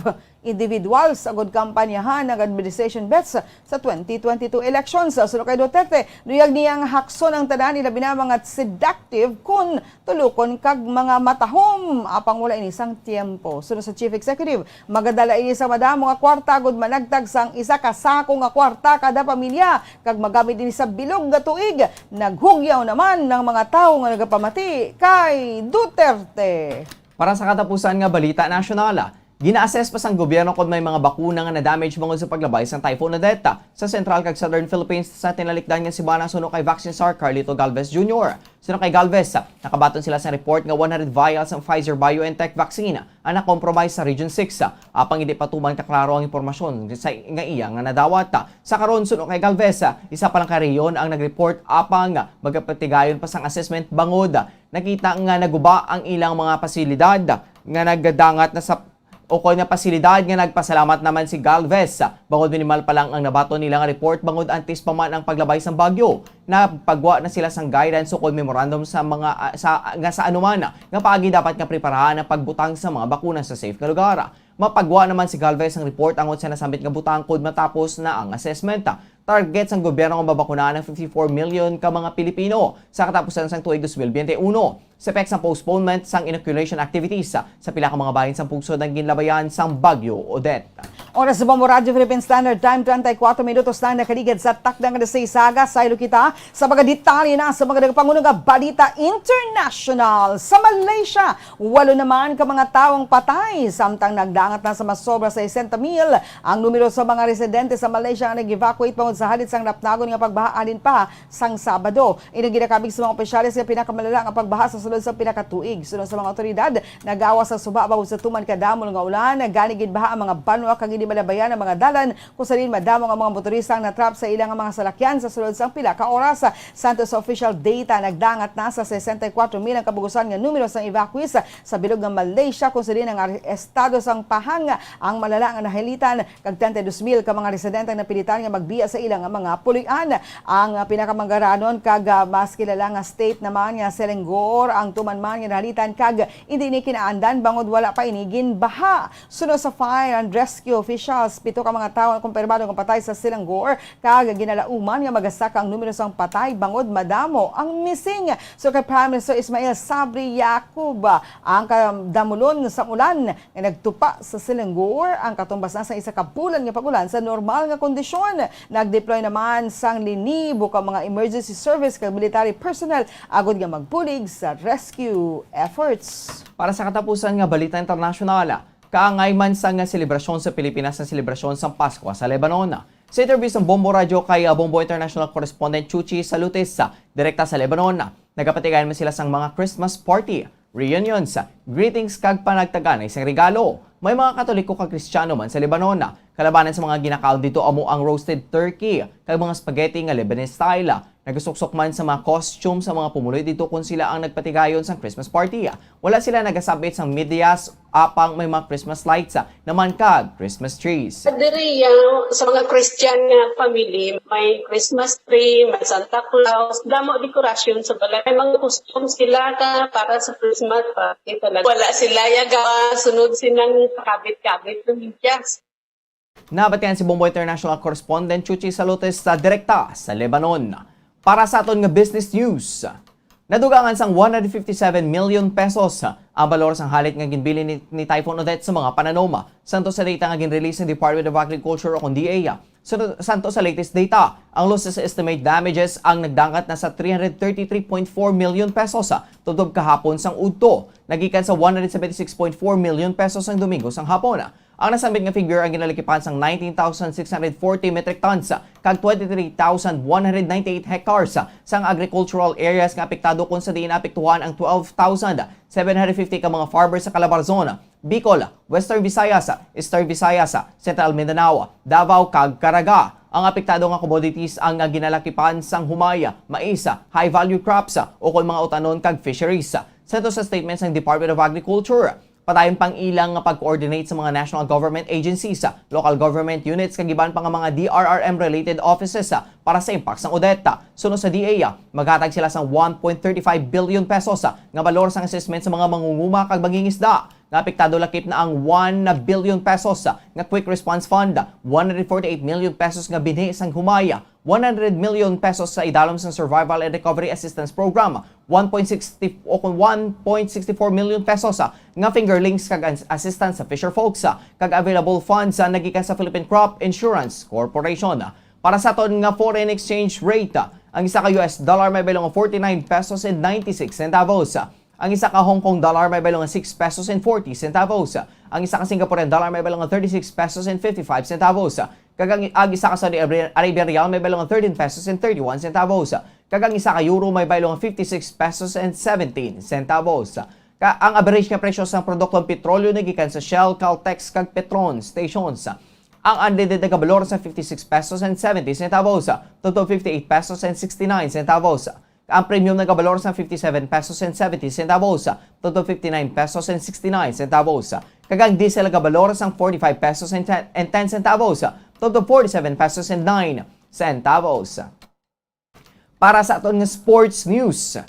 individuals agud kampanyahan ang administration bets sa twenty twenty-two elections. Suno kay Duterte, luyag niya nga hakson ang tanan, ilabi na mga seductive kun tulokon kag mga matahom, apang wala ini sang tiempo. Suno sa chief executive, magadala ini sa madamo nga kwarta agud managtag sang isa ka sako nga kwarta kada pamilya kag magamit ini sa bilog nga tuig. Naghugyaw naman ang mga tawo nga nagapamati kay Duterte. Para sa katapusan nga balita nasyonal, gina-assess pa sang gobyerno kon may mga bakuna nga na-damage bangod sa paglabay sang Typhoon Odette sa Central kag Southern Philippines sa tinalikdan nga semana, suno kay Vaccine Czar Carlito Galvez Junior. Suno kay Galvez, nakabaton sila sa report nga one hundred vials ang Pfizer-BioNTech vaccine ang na-compromise sa Region six, apang hindi pa tuman kaklaro ang impormasyon sa, nga iya nga nadawat. Sa karon, suno kay Galvez, isa pa lang ka rehiyon ang nag-report, apang magapatigayon pa sang assessment bangod nakita nga naguba ang ilang mga pasilidad nga nagdangat na sa, o kon nga pasilidad nga nagpasalamat naman si Galvez. Bangod minimal pa lang ang nabaton nila nga report, bangod antes pa man ang paglabay sang bagyo, nagpagwa na sila sang guidance o kon memorandum sa mga, ah, sa, nga sa anuman nga paagi dapat nga preparahan ang pagbutang sa mga bakuna sa safe nga lugar. Mapagwa naman si Galvez ang report angot sa nasambit nga butang kon matapos na ang assessment. Target sang gobyerno nga mabakunahan ang fifty-four million ka mga Pilipino sa katapusan sang tuig dos mil bente uno. Sa epekto sang postponement sang inoculation activities sa, sa pila ka mga bahin sang pungsod ang ginlabayan sang Bagyo Odette. Oras sa Bombo Radyo Philippine Standard Time, treinta y cuatro minutos na nakaligid sa takdang alas seis sa aga. Saylo kita sa mga detalye na sa mga nagapanguno nga balita international. Sa Malaysia, walo naman ka mga tawong patay, samtang nagdangat na sa mas sobra sesenta mil ang numero sa mga residente sa Malaysia nga nag-evacuate bangod sa halit sang napnagon nga pagbaha halin pa sang Sabado. Ini ginakabig sa mga opisyales nga pinakamalala nga pagbaha sa sulod sa pila ka tuig. Suno sa mga awtoridad, nagawas ang suba bangod sa tuman ka damol nga ulan, gani ginbaha ang mga banwa kag hindi malabayan ang mga dalan, kung sa diin madamo nga mga motorista ang natrap sa ilang mga salakyan sa sulod sang pila ka oras. Santo sa official data, nagdangat na sa sesenta y cuatro mil ang kabugusan nga numero sang evacuees sa bilog nga Malaysia, kung sa diin ang ar-, estado sang Pahang ang malala nga nahalitan, kag treinta y dos mil ka mga residente ang napilitan nga magbiya sa ila nga mga puloy-an. Ang, ah, pinakamangaranon kag, ah, mas kilala nga state naman nga Selangor ang tuman man nga nahalitan kag hindi ini kinaandan bangod wala pa ini ginbaha. Suno sa fire and rescue officials, pito ka mga tawo ang kumpirmado nga patay sa Selangor, kag ginalauman nga magasaka ang numero sang patay bangod madamo ang missing. So kay Prime Minister Ismail Sabri Yaqub, ang kadamulon sang ulan nga nagtupa sa Selangor ang katumbas na sa isa ka bulan nga pag-ulan sa normal nga kondisyon. Nag-deploy naman sang linibo ka mga emergency service kag military personnel agud nga magbulig sa rescue efforts. Para sa katapusan nga balita internasyonal, kaangay man sang selebrasyon sa Pilipinas ang selebrasyon sang Paskwa sa Lebanon. Sa interview sang Bombo Radyo kay, ah, Bombo International Correspondent Chuchi Salutis, ah, direkta sa Lebanon, nagapatigayon man sila sang mga Christmas party, reunions, greetings kag panagtag-anay sang regalo. May mga Katoliko kag Kristiyano man sa Lebanon. Kalabanan sa mga ginakaon didto amo ang roasted turkey kag mga spaghetti nga Lebanese style. Nagasuksok man sa mga costume sa mga pumuluyo didto kon sila ang nagpatigayon sang Christmas party. Wala sila nagasabit sang medyas, apang may mga Christmas lights, ah, naman kag Christmas trees. Diri, ah, sa mga Christian nga family, may Christmas tree, may Santa Claus, damo dekorasyon sa balay, may mga costume sila ka para sa Christmas party talaga. Wala sila yaga sunod silang pakabit-kabit ng medyas. Nabatian si Bombo International Correspondent Chuchi Salutis sa direkta sa Lebanon. Para sa aton nga business news, nadugangan sang one hundred fifty-seven million pesos ang balor sang halit nga ginbilin ni, ni Typhoon Odette sa mga pananom. Santo sa data nga ginrelease ng Department of Agriculture o kon D A, sa, santo sa latest data, ang losses estimate damages ang nagdangat na sa three hundred thirty-three point four million pesos tubtob kahapon sang udto, nagikan sa one hundred seventy-six point four million pesos sang Domingo sang hapon. Ang nasambit nga figure ang ginalakipan sang nineteen thousand six hundred forty metric tons kag twenty-three thousand one hundred ninety-eight hectares sang agricultural areas nga apektado, kung sa diin apektuhan ang twelve thousand seven hundred fifty ka mga farmers sa Calabarzon, Bicol, Western Visayas, Eastern Visayas, Central Mindanao, Davao, kag Caraga. Ang apektado nga commodities ang ginalakipan sang humay, mais, high-value crops, ukon mga utanon kag fisheries. Sento sa statement sang Department of Agriculture, padayon pang ilang nga pag-coordinate sa mga national government agencies, local government units, kag iban pa nga mga D R R M related offices para sa impact sang Odette. Suno sa D A, maghatag sila sang one point thirty-five billion pesos nga balor sang assessment sa mga mangunguma kag mangingisda. Naapektado lakip na ang one billion pesos nga Quick Response Fund, one hundred forty-eight million pesos nga binhi sang humay, one hundred million pesos sa idalom sang Survival and Recovery Assistance Program, one point sixty o kung one point sixty-four million pesos, ah, nga fingerlings kag ans-, assistance sa fisher folks, ah, kag available funds, ah, nagikan sa Philippine Crop Insurance Corporation. Para sa aton nga foreign exchange rate, ah, ang isa ka U S dollar may baylo nga forty-nine pesos and ninety-six centavos. Ang isa ka Hong Kong dollar may baylo nga six pesos and forty centavos. Ang isa ka Singaporean dollar may baylo nga thirty-six pesos and fifty-five centavos. Kag ang, ang isa ka Saudi Arabian, Arabian rial may baylo nga thirteen pesos and thirty-one centavos. Kag ang isa ka euro may baylo nga fifty-six pesos and seventeen centavos. Ka, ang average nga presyo sang produktong petrolyo nagikan sa Shell, Caltex, kag Petron stations. Ang unleaded nagabalor sa fifty-six pesos and seventy centavos, tubtob fifty-eight pesos and sixty-nine centavos. Ang premium nagabalor sa fifty-seven pesos and seventy centavos, tubtob fifty-nine pesos and sixty-nine centavos. Kag ang diesel nagabalor sa forty-five pesos and ten, and ten centavos, tubtob forty-seven pesos and nine centavos. Para sa aton nga sports news,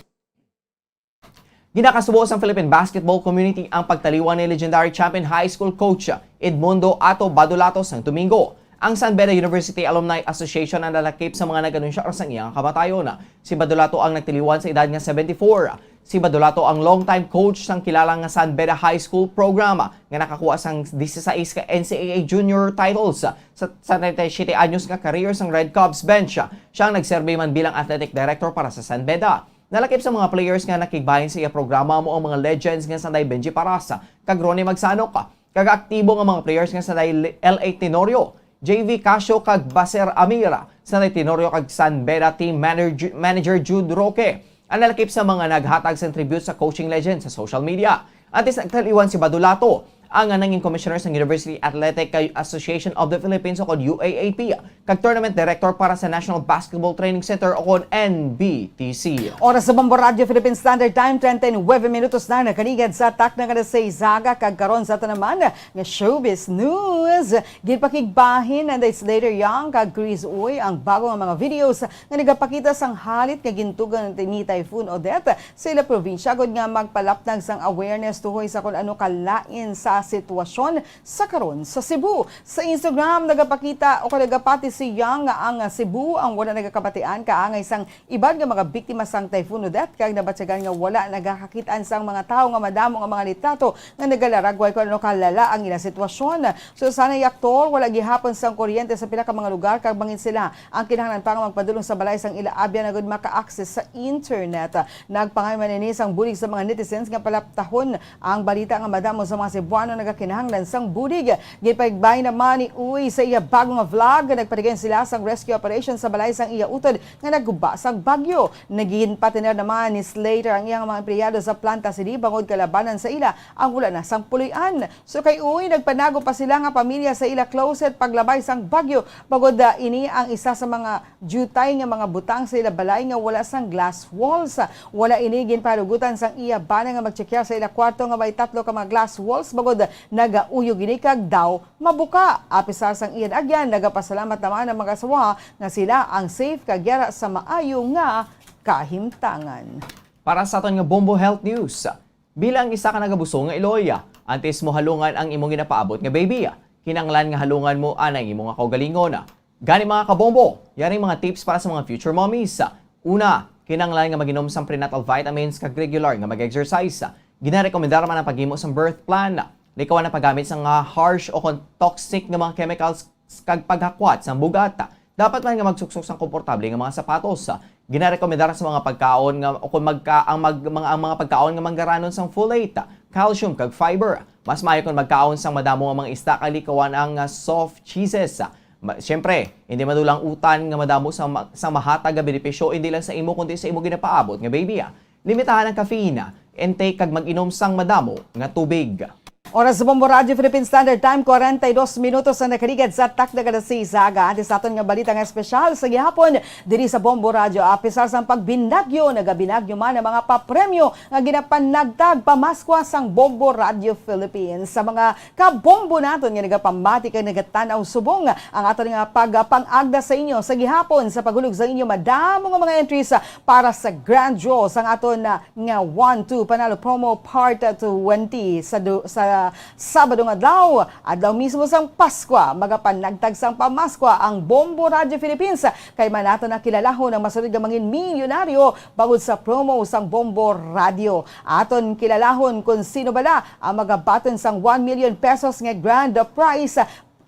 ginakasubo sang Philippine basketball community ang pagtaliwan ni legendary champion high school coach Edmundo Ato Badulato sang Domingo. Ang San Beda University Alumni Association ang nalakip sa mga nag-anunsyo sang iyang kamatayon. Si Badulato ang nagtaliwan sa edad nga seventy-four. Si Badulato ang long-time coach sang kilala nga San Beda High School program nga nakakuha sang disisais ka N C A A junior titles sa, sa treinta y siete anyos nga career sang Red Cubs bench. Siya ang nagserbi man bilang athletic director para sa San Beda. Nalakip sa mga players nga nakigbahin sa iya programa amo ang mga legends nga sanday Benji Parasa kag Ronnie Magsanok, kag aktibo nga mga players nga sanday L A Tenorio, J V Casio kag Baser Amira, sanday Tenorio kag San Beda team manager, manager Jude Roque. Ang nalakip sa mga naghatag sang tribute sa coaching legend sa social media. Antes nagtaliwan si Badulato, ang nangin commissioner sang University Athletic Association of the Philippines o kon U A A P, kag tournament director para sa National Basketball Training Center o kon N B T C. Oras sa Bombo Radyo Philippine Standard Time, treinta y nueve minutos na nakaligad sa takna nga alas seis aga, kag karon sa aton naman nga showbiz news. Ginpakigbahin ni Slater Young kag Chris Uy ang bago nga mga videos nga nagapakita sang halit nga gintugang ni Typhoon Odette sa ila probinsya, agud nga magpalapnag sang awareness tuhoy sa kon ano kalain sa sitwasyon sa karon sa Cebu. Sa Instagram, nagapakita o nagapati si Young nga ang Cebu ang wala nagakabatian kaangay sang iban nga mga biktima sang Typhoon Odette, kag nabatyagan nga wala nagakakit-an sang mga tawo nga madamo nga mga litrato nga nagalaragway kon ano kalala ang ila sitwasyon. Susanay aktor, wala gihapon sang kuryente sa pila ka mga lugar, kag bangin sila ang kinahanglan pa nga magpadulong sa balay sang ila abyan agud maka-access sa internet. Nagpangay man ini sang bulig sa mga netizens nga palaptahon ang balita nga madamo sa mga Cebuano nagakinahanglan sang bulig. Ginpahigbahin naman ni Uy sa iya bago nga vlog nga nagpatigayon sila sang rescue operation sa balay sang iya utod nga naguba sang bagyo. Naginpatener naman ni Slater ang iyang mga empleyado sa planta sini bangod kalabanan sa ila ang wala na sang puloy-an. So kay Uy, nagpanago pa sila nga pamilya sa ila closet paglabay sang bagyo, bangod, ah, ini ang isa sa mga diutay nga mga butang sa ila balay nga wala sang glass walls. Wala ini ginpaharugutan sang iya bana nga magtsekyar sa ila kwarto nga may tatlo ka mga glass walls, bangod nagauyog ini kag daw mabuka. Apisar sang iya agyan, nagapasalamat naman ang mag-asawa nga sila ang safe kag yara sa maayo nga kahimtangan. Para sa aton nga Bombo Health News, bilang isa ka nagabusong nga iloy, antes mo halungan ang imong ginapaabot nga baby, kinahanglan nga halungan mo anang imo nga kaugalingon. Gani, mga kabombo, yari mga tips para sa mga future mommies. Una, kinahanglan nga mag-inom sang prenatal vitamins kag regular nga mag-exercise. Ginarekomendar man ang paghimo sang birth plan. Likawan ang paggamit sang, ah, harsh o kon toxic nga mga chemicals kag paghakwat sang bug-at. Dapat man nga magsuksok sang komportable nga mga sapatos. Ginarekomendar sa mga pagkaon nga, o kon magka-, ang mag-, mga, ang mga pagkaon nga manggaranon sang folate, calcium, kag fiber. Mas maayo kon magkaon sang madamo ang mga isda kag likawan ang, ah, soft cheeses. Ma-, siyempre, hindi madulang utan nga madamo sa ma-, sa mahatag nga benepisyo hindi lang sa imo kundi sa imo ginapaabot nga baby, ah. Limitahan ang caffeine intake kag mag-inom sang madamo nga tubig. Oras sa Bombo Radio Philippine Standard Time, kwarenta y dos minutos ang nakaligad sa takna nga alas sais sa aga. Antes sa aton nga balita nga espesyal sa gihapon, diri sa Bombo Radio, apisar sang pagbinagyo, nagabinagyo man ang mga papremyo nga ginapanagtag pamaskwa sang Bombo Radio Philippines. Sa mga kabombo naton nga nagapamati kag nagatan-aw subong, ang aton nga pagpang-agda sa inyo sa gihapon sa paghulog sa inyo madamo nga mga entries para sa grand draw sang aton, ah, nga One Two Panalo Promo Part twenty. Sa du-, sa Sabado nga adlaw, adlaw mismo sang Paskwa, magapanagtag sang pamaskwa ang Bombo Radio Philippines. Kay man naton na kilalahon ang masunod nga mangin milyonaryo bangod sa promo sang Bombo Radio. Aton kilalahon kon sino bala ang magabaton sang one million pesos nga grand prize,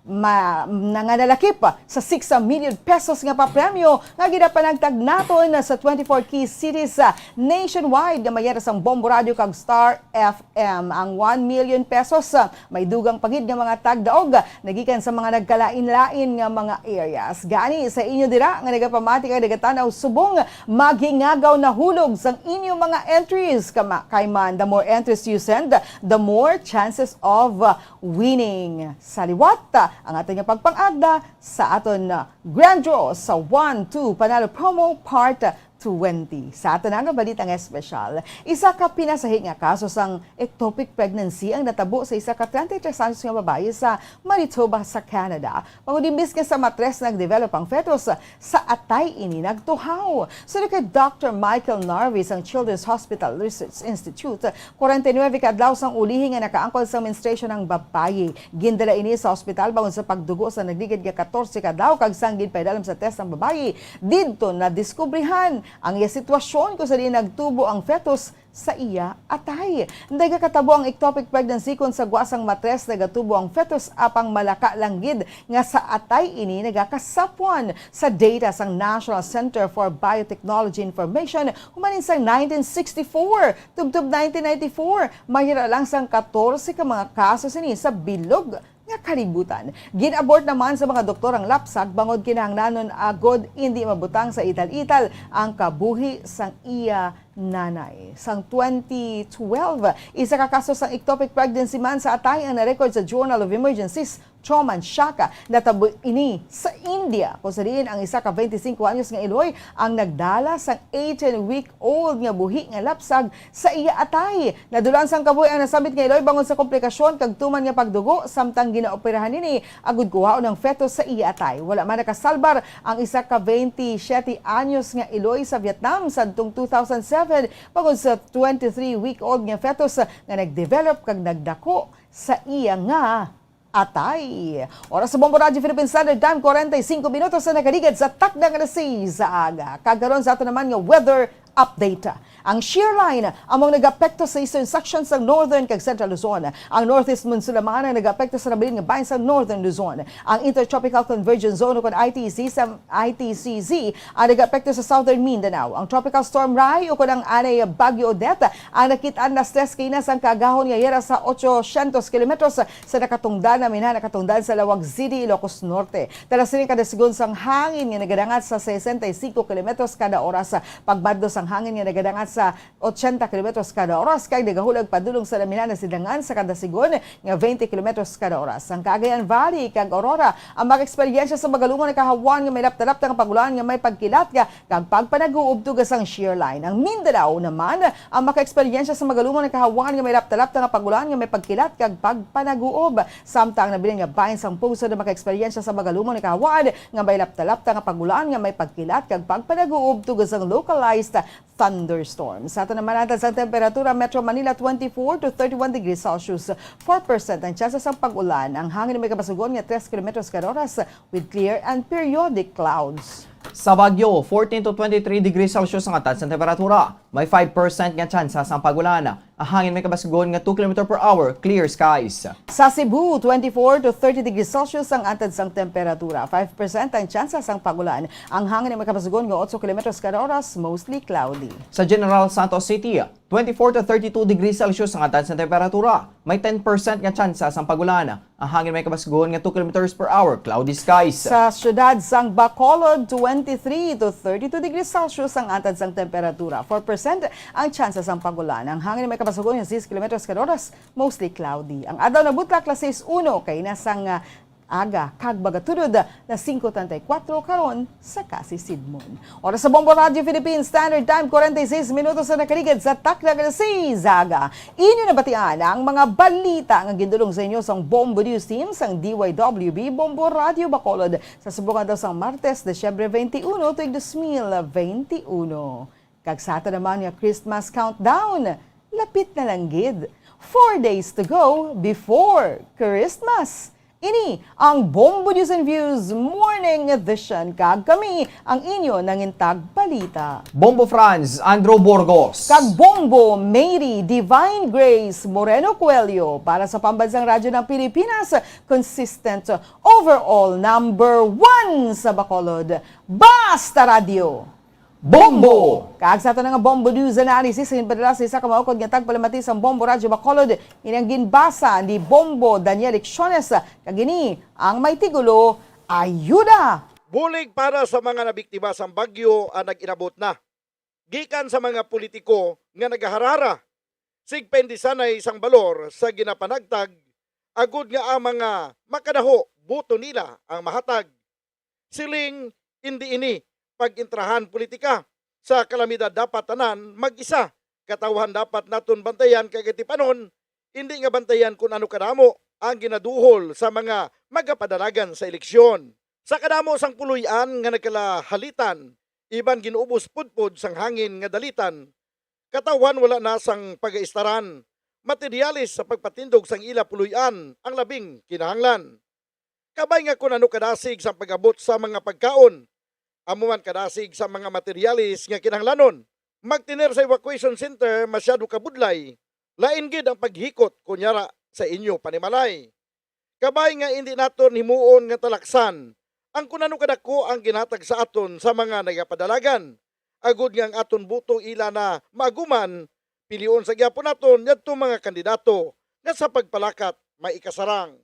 ma-, nga nangalakip sa six million pesos nga papremyo nga ginapanagtag naton sa twenty-four key cities, ah, nationwide nga mayara sang Bombo Radio kag Star F M. Ang one million pesos, ah, may dugang pa gid nga mga tagdaog nagikan sa mga nagkalain-lain nga mga areas. Gani, sa inyo dira nga nagapamati kag nagatan-aw subong, maghingagaw na hulog sang inyo mga entries. Kama-, kay man, the more entries you send, the more chances of, ah, winning. Sa liwat, ang aton nga pagpang-agda sa aton, uh, Grand Draw sa One Two Panalo Promo Part twenty. Sa aton nga balita nga espesyal, isa ka pinasahi nga kaso sang ectopic pregnancy ang natabo sa isa ka treinta y tres anyos nga babayi sa Manitoba, sa Canada. Bangod imbis nga sa matres nag-develop ang fetus, sa atay ini nagtuhaw. Suno kay Doctor Michael Narvi sang Children's Hospital Research Institute, kwarenta y nuebe ka adlaw sang ulihi nga nakaangkon sang menstruation ang babayi. Gindala ini sa ospital bangod sa pagdugo sa nagligid nga katorse ka adlaw, kag sang ginpaidalom sa test ang babayi, didto nadiskubrihan ang iya sitwasyon kung sa diin nagtubo ang fetus sa iya atay. Nagakatabo ang ectopic pregnancy kon sa gwa sang matres nagatubo ang fetus, apang malaka lang gid nga sa atay ini nagakasapwan. Sa data sang National Center for Biotechnology Information, human sang nineteen sixty-four tubtob nineteen ninety-four, mayra lang sang katorse ka mga kaso sini sa bilog nga kalibutan. Gin-abort naman sa mga doktor ang lapsag bangod kinahanglanon agod indi mabutang sa ital-ital ang kabuhi sang iya nanay. Sang twenty twelve, isa ka kaso sang ectopic pregnancy man sa atay ang na-record sa Journal of Emergencies, Trauma and Shock. Natabo ini sa India, kung sa diin ang isa ka twenty-cinco anyos nga iloy ang nagdala sang eighteen-week-old nga buhi nga lapsag sa iya atay. Nadulaan sang kabuhi ang nasambit nga iloy bangod sa komplikasyon kag tuman nga pagdugo, samtang ginaoperahan ini agud kuhaon ang fetus sa iya atay. Wala man nakasalbar ang isa ka twenty-siyete anyos nga iloy sa Vietnam sadtong two thousand seven bangod sa twenty-three-week-old nga fetus nga nagdevelop kag nagdako sa iya nga atay. Oras sa Bombo Radyo Philippine Standard Time, kwarenta y cinco minutos na nakaligad sa takna nga alas sais sa aga. Kag karon sa ato naman nga weather update. Ang shear line amo ang nag-apekto sa eastern section sa northern kag central Luzon. Ang northeast monsoon naman ang nag-apekto sa nabilin nga bahin sa northern Luzon. Ang intertropical convergence zone, ukon I T C, sa I T C Z ang nag-apekto sa southern Mindanao. Ang tropical storm Rai, ukon ang anay Bagyo Odette, ang nakit-an alas tres kaina sang kaagahon nga yara sa ochocientos kilometros sa nakatungdan, naminhan nakatungdan sa Laoag City, Ilocos Norte. Tala sini ang kadasigon sang hangin nga nagadangat sa sesenta y cinco kilometros kada oras. Pagmadlog sang hangin nga nagadangat sa ochenta kilometros kada oras kag nagahulag padulong sa naminhan nga sidangan sa kadasigon nga twenty kilometros kada oras. Ang Cagayan Valley kag Aurora ang makaeksperyensya sa magalungon nga kahawan nga may lapta-lapta nga pag-ulan nga may pagkilat nga kag pagpanaguob tungod sang shear line. Ang Mindanao naman ang makaeksperyensya sa magalungon nga kahawan nga may lapta-lapta nga pag-ulan nga may pagkilat kag pagpanaguob. Samtang ang nabilin nga bahin sang pungsod ang makaeksperyensya sa magalungon nga kahawan nga may lapta-lapta nga pag-ulan nga may pagkilat kag pagpanaguob tungod sang localized thunderstorm. Sa aton naman, antad sang temperatura, Metro Manila, twenty-four to thirty-one degrees Celsius, four percent ang tsansa sang pag-ulan. Ang hangin may kabasugon nga tres kilometros kada oras with clear and periodic clouds. Sa Baguio, fourteen to twenty-three degrees Celsius ang antad sang temperatura. May five percent nga tsansa sang pag-ulan. Ang hangin may kabasugon nga two kilometer per hour, clear skies. Sa Cebu, twenty-four to thirty degrees Celsius ang antad sang temperatura. Five percent ang tsansa sang pag-ulan. Ang hangin may kabasugon nga otso kilometros kada oras, mostly cloudy. Sa General Santos City, twenty-four to thirty-two degrees Celsius ang atad sang temperatura. May ten percent nga tsansa sang pag-ulan. Ang hangin may kabasgon nga two kilometers per hour, cloudy skies. Sa siyudad sang Bacolod, twenty-three to thirty-two degrees Celsius ang atad sang temperatura. Four percent ang tsansa sang pag-ulan. Ang hangin may kabasgon nga six kilometers kada oras, mostly cloudy. Ang adlaw nabutlak alas sais uno kay na sang, ah, aga, kag magatunod na singko treinta y cuatro karon sa Casisidmon. Oras sa Bombo Radio Philippines Standard Time, forty-six minutos na nakaligid sa takna nga alas sais sa aga. Inyo nabatian ang mga balita nga gindulong sa inyo sang Bombo News Team sang D Y W B Bombo Radio Bacolod sa subong adlaw sang Martes, Disyembre twenty-one tuig dos mil twenty-one. Kag sa ato naman nga Christmas countdown, lapit na lang gid. Four days to go before Christmas. Ini ang Bombo News and Views Morning Edition, kag kami ang inyo nangintag balita. Bombo Franz, Andrew Burgos. Kag Bombo Mary Divine Grace Moreno Coelho para sa Pambansang Radyo ng Pilipinas, consistent overall number one sa Bacolod. Basta Radyo! Bombo! Kag sa ato na nga Bombo News Analysis, ginpadala sa isa ka maukod nga tagpalamati sang Bombo Radyo Bacolod, ini ang ginbasa ni Bombo Daniel Lecciones, kag ini ang may tigulo, Ayuda! Bulig para sa mga nabiktima sang bagyo ang nag-inabot na. Gikan sa mga politiko nga nagaharara, sigpaindisanay sang balor sa ginapanagtag, agud nga ang mga makadaho boto nila ang mahatag. Siling, indi ini pag-intrahan politika. Sa kalamidad dapat tanan mag-isa. Katawhan dapat naton bantayan kag atipanon, indi nga bantayan kun ano kadamo ang ginaduhol sa mga magapadalagan sa eleksyon. Sa kadamo sang puloy-an nga nagkalahalitan, iban gin-ubos pudpod sang hangin nga dalitan, katawhan wala na sang pagaistaran, materyales sa pagpatindog sang ila puloy-an ang labing kinahanglan. Kabay nga kun ano kadasig sa pag-abot sa mga pagkaon, amo man kadasig sa mga materyales nga kinahanglanon. Magtener sa evacuation center masyado kabudlay, lain gid ang paghikot kunyara sa inyo panimalay. Kabay nga indi naton himuon nga talaksan ang kun ano kadako ang ginhatag sa aton sa mga nagapadalagan, agud nga ang aton boto ila na maaguman, pilion sa gyapon naton yadto mga kandidato nga sa pagpalakat may ikasarang.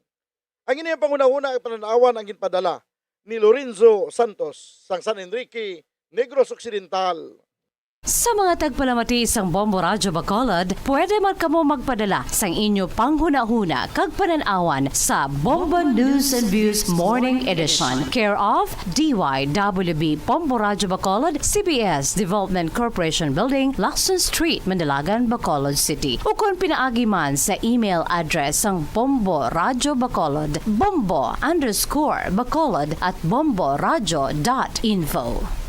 Ang ini ang panghunahuna nga panan-awan ang ginpadala ni Lorenzo Santos sang San Enrique, Negros Occidental. Sa mga tagpalamati sang Bombo Radyo Bacolod, pwede man kamo magpadala sang inyo panghunahuna kag panan-awan sa Bombo News and Views Morning Edition, care of D Y W B Bombo Radyo Bacolod, C B S Development Corporation Building, Lacson Street, Mandalagan, Bacolod City, ukon pinaagi man sa email address sang Bombo Radyo Bacolod, bombo underscore bacolod at bomboradyo dot info.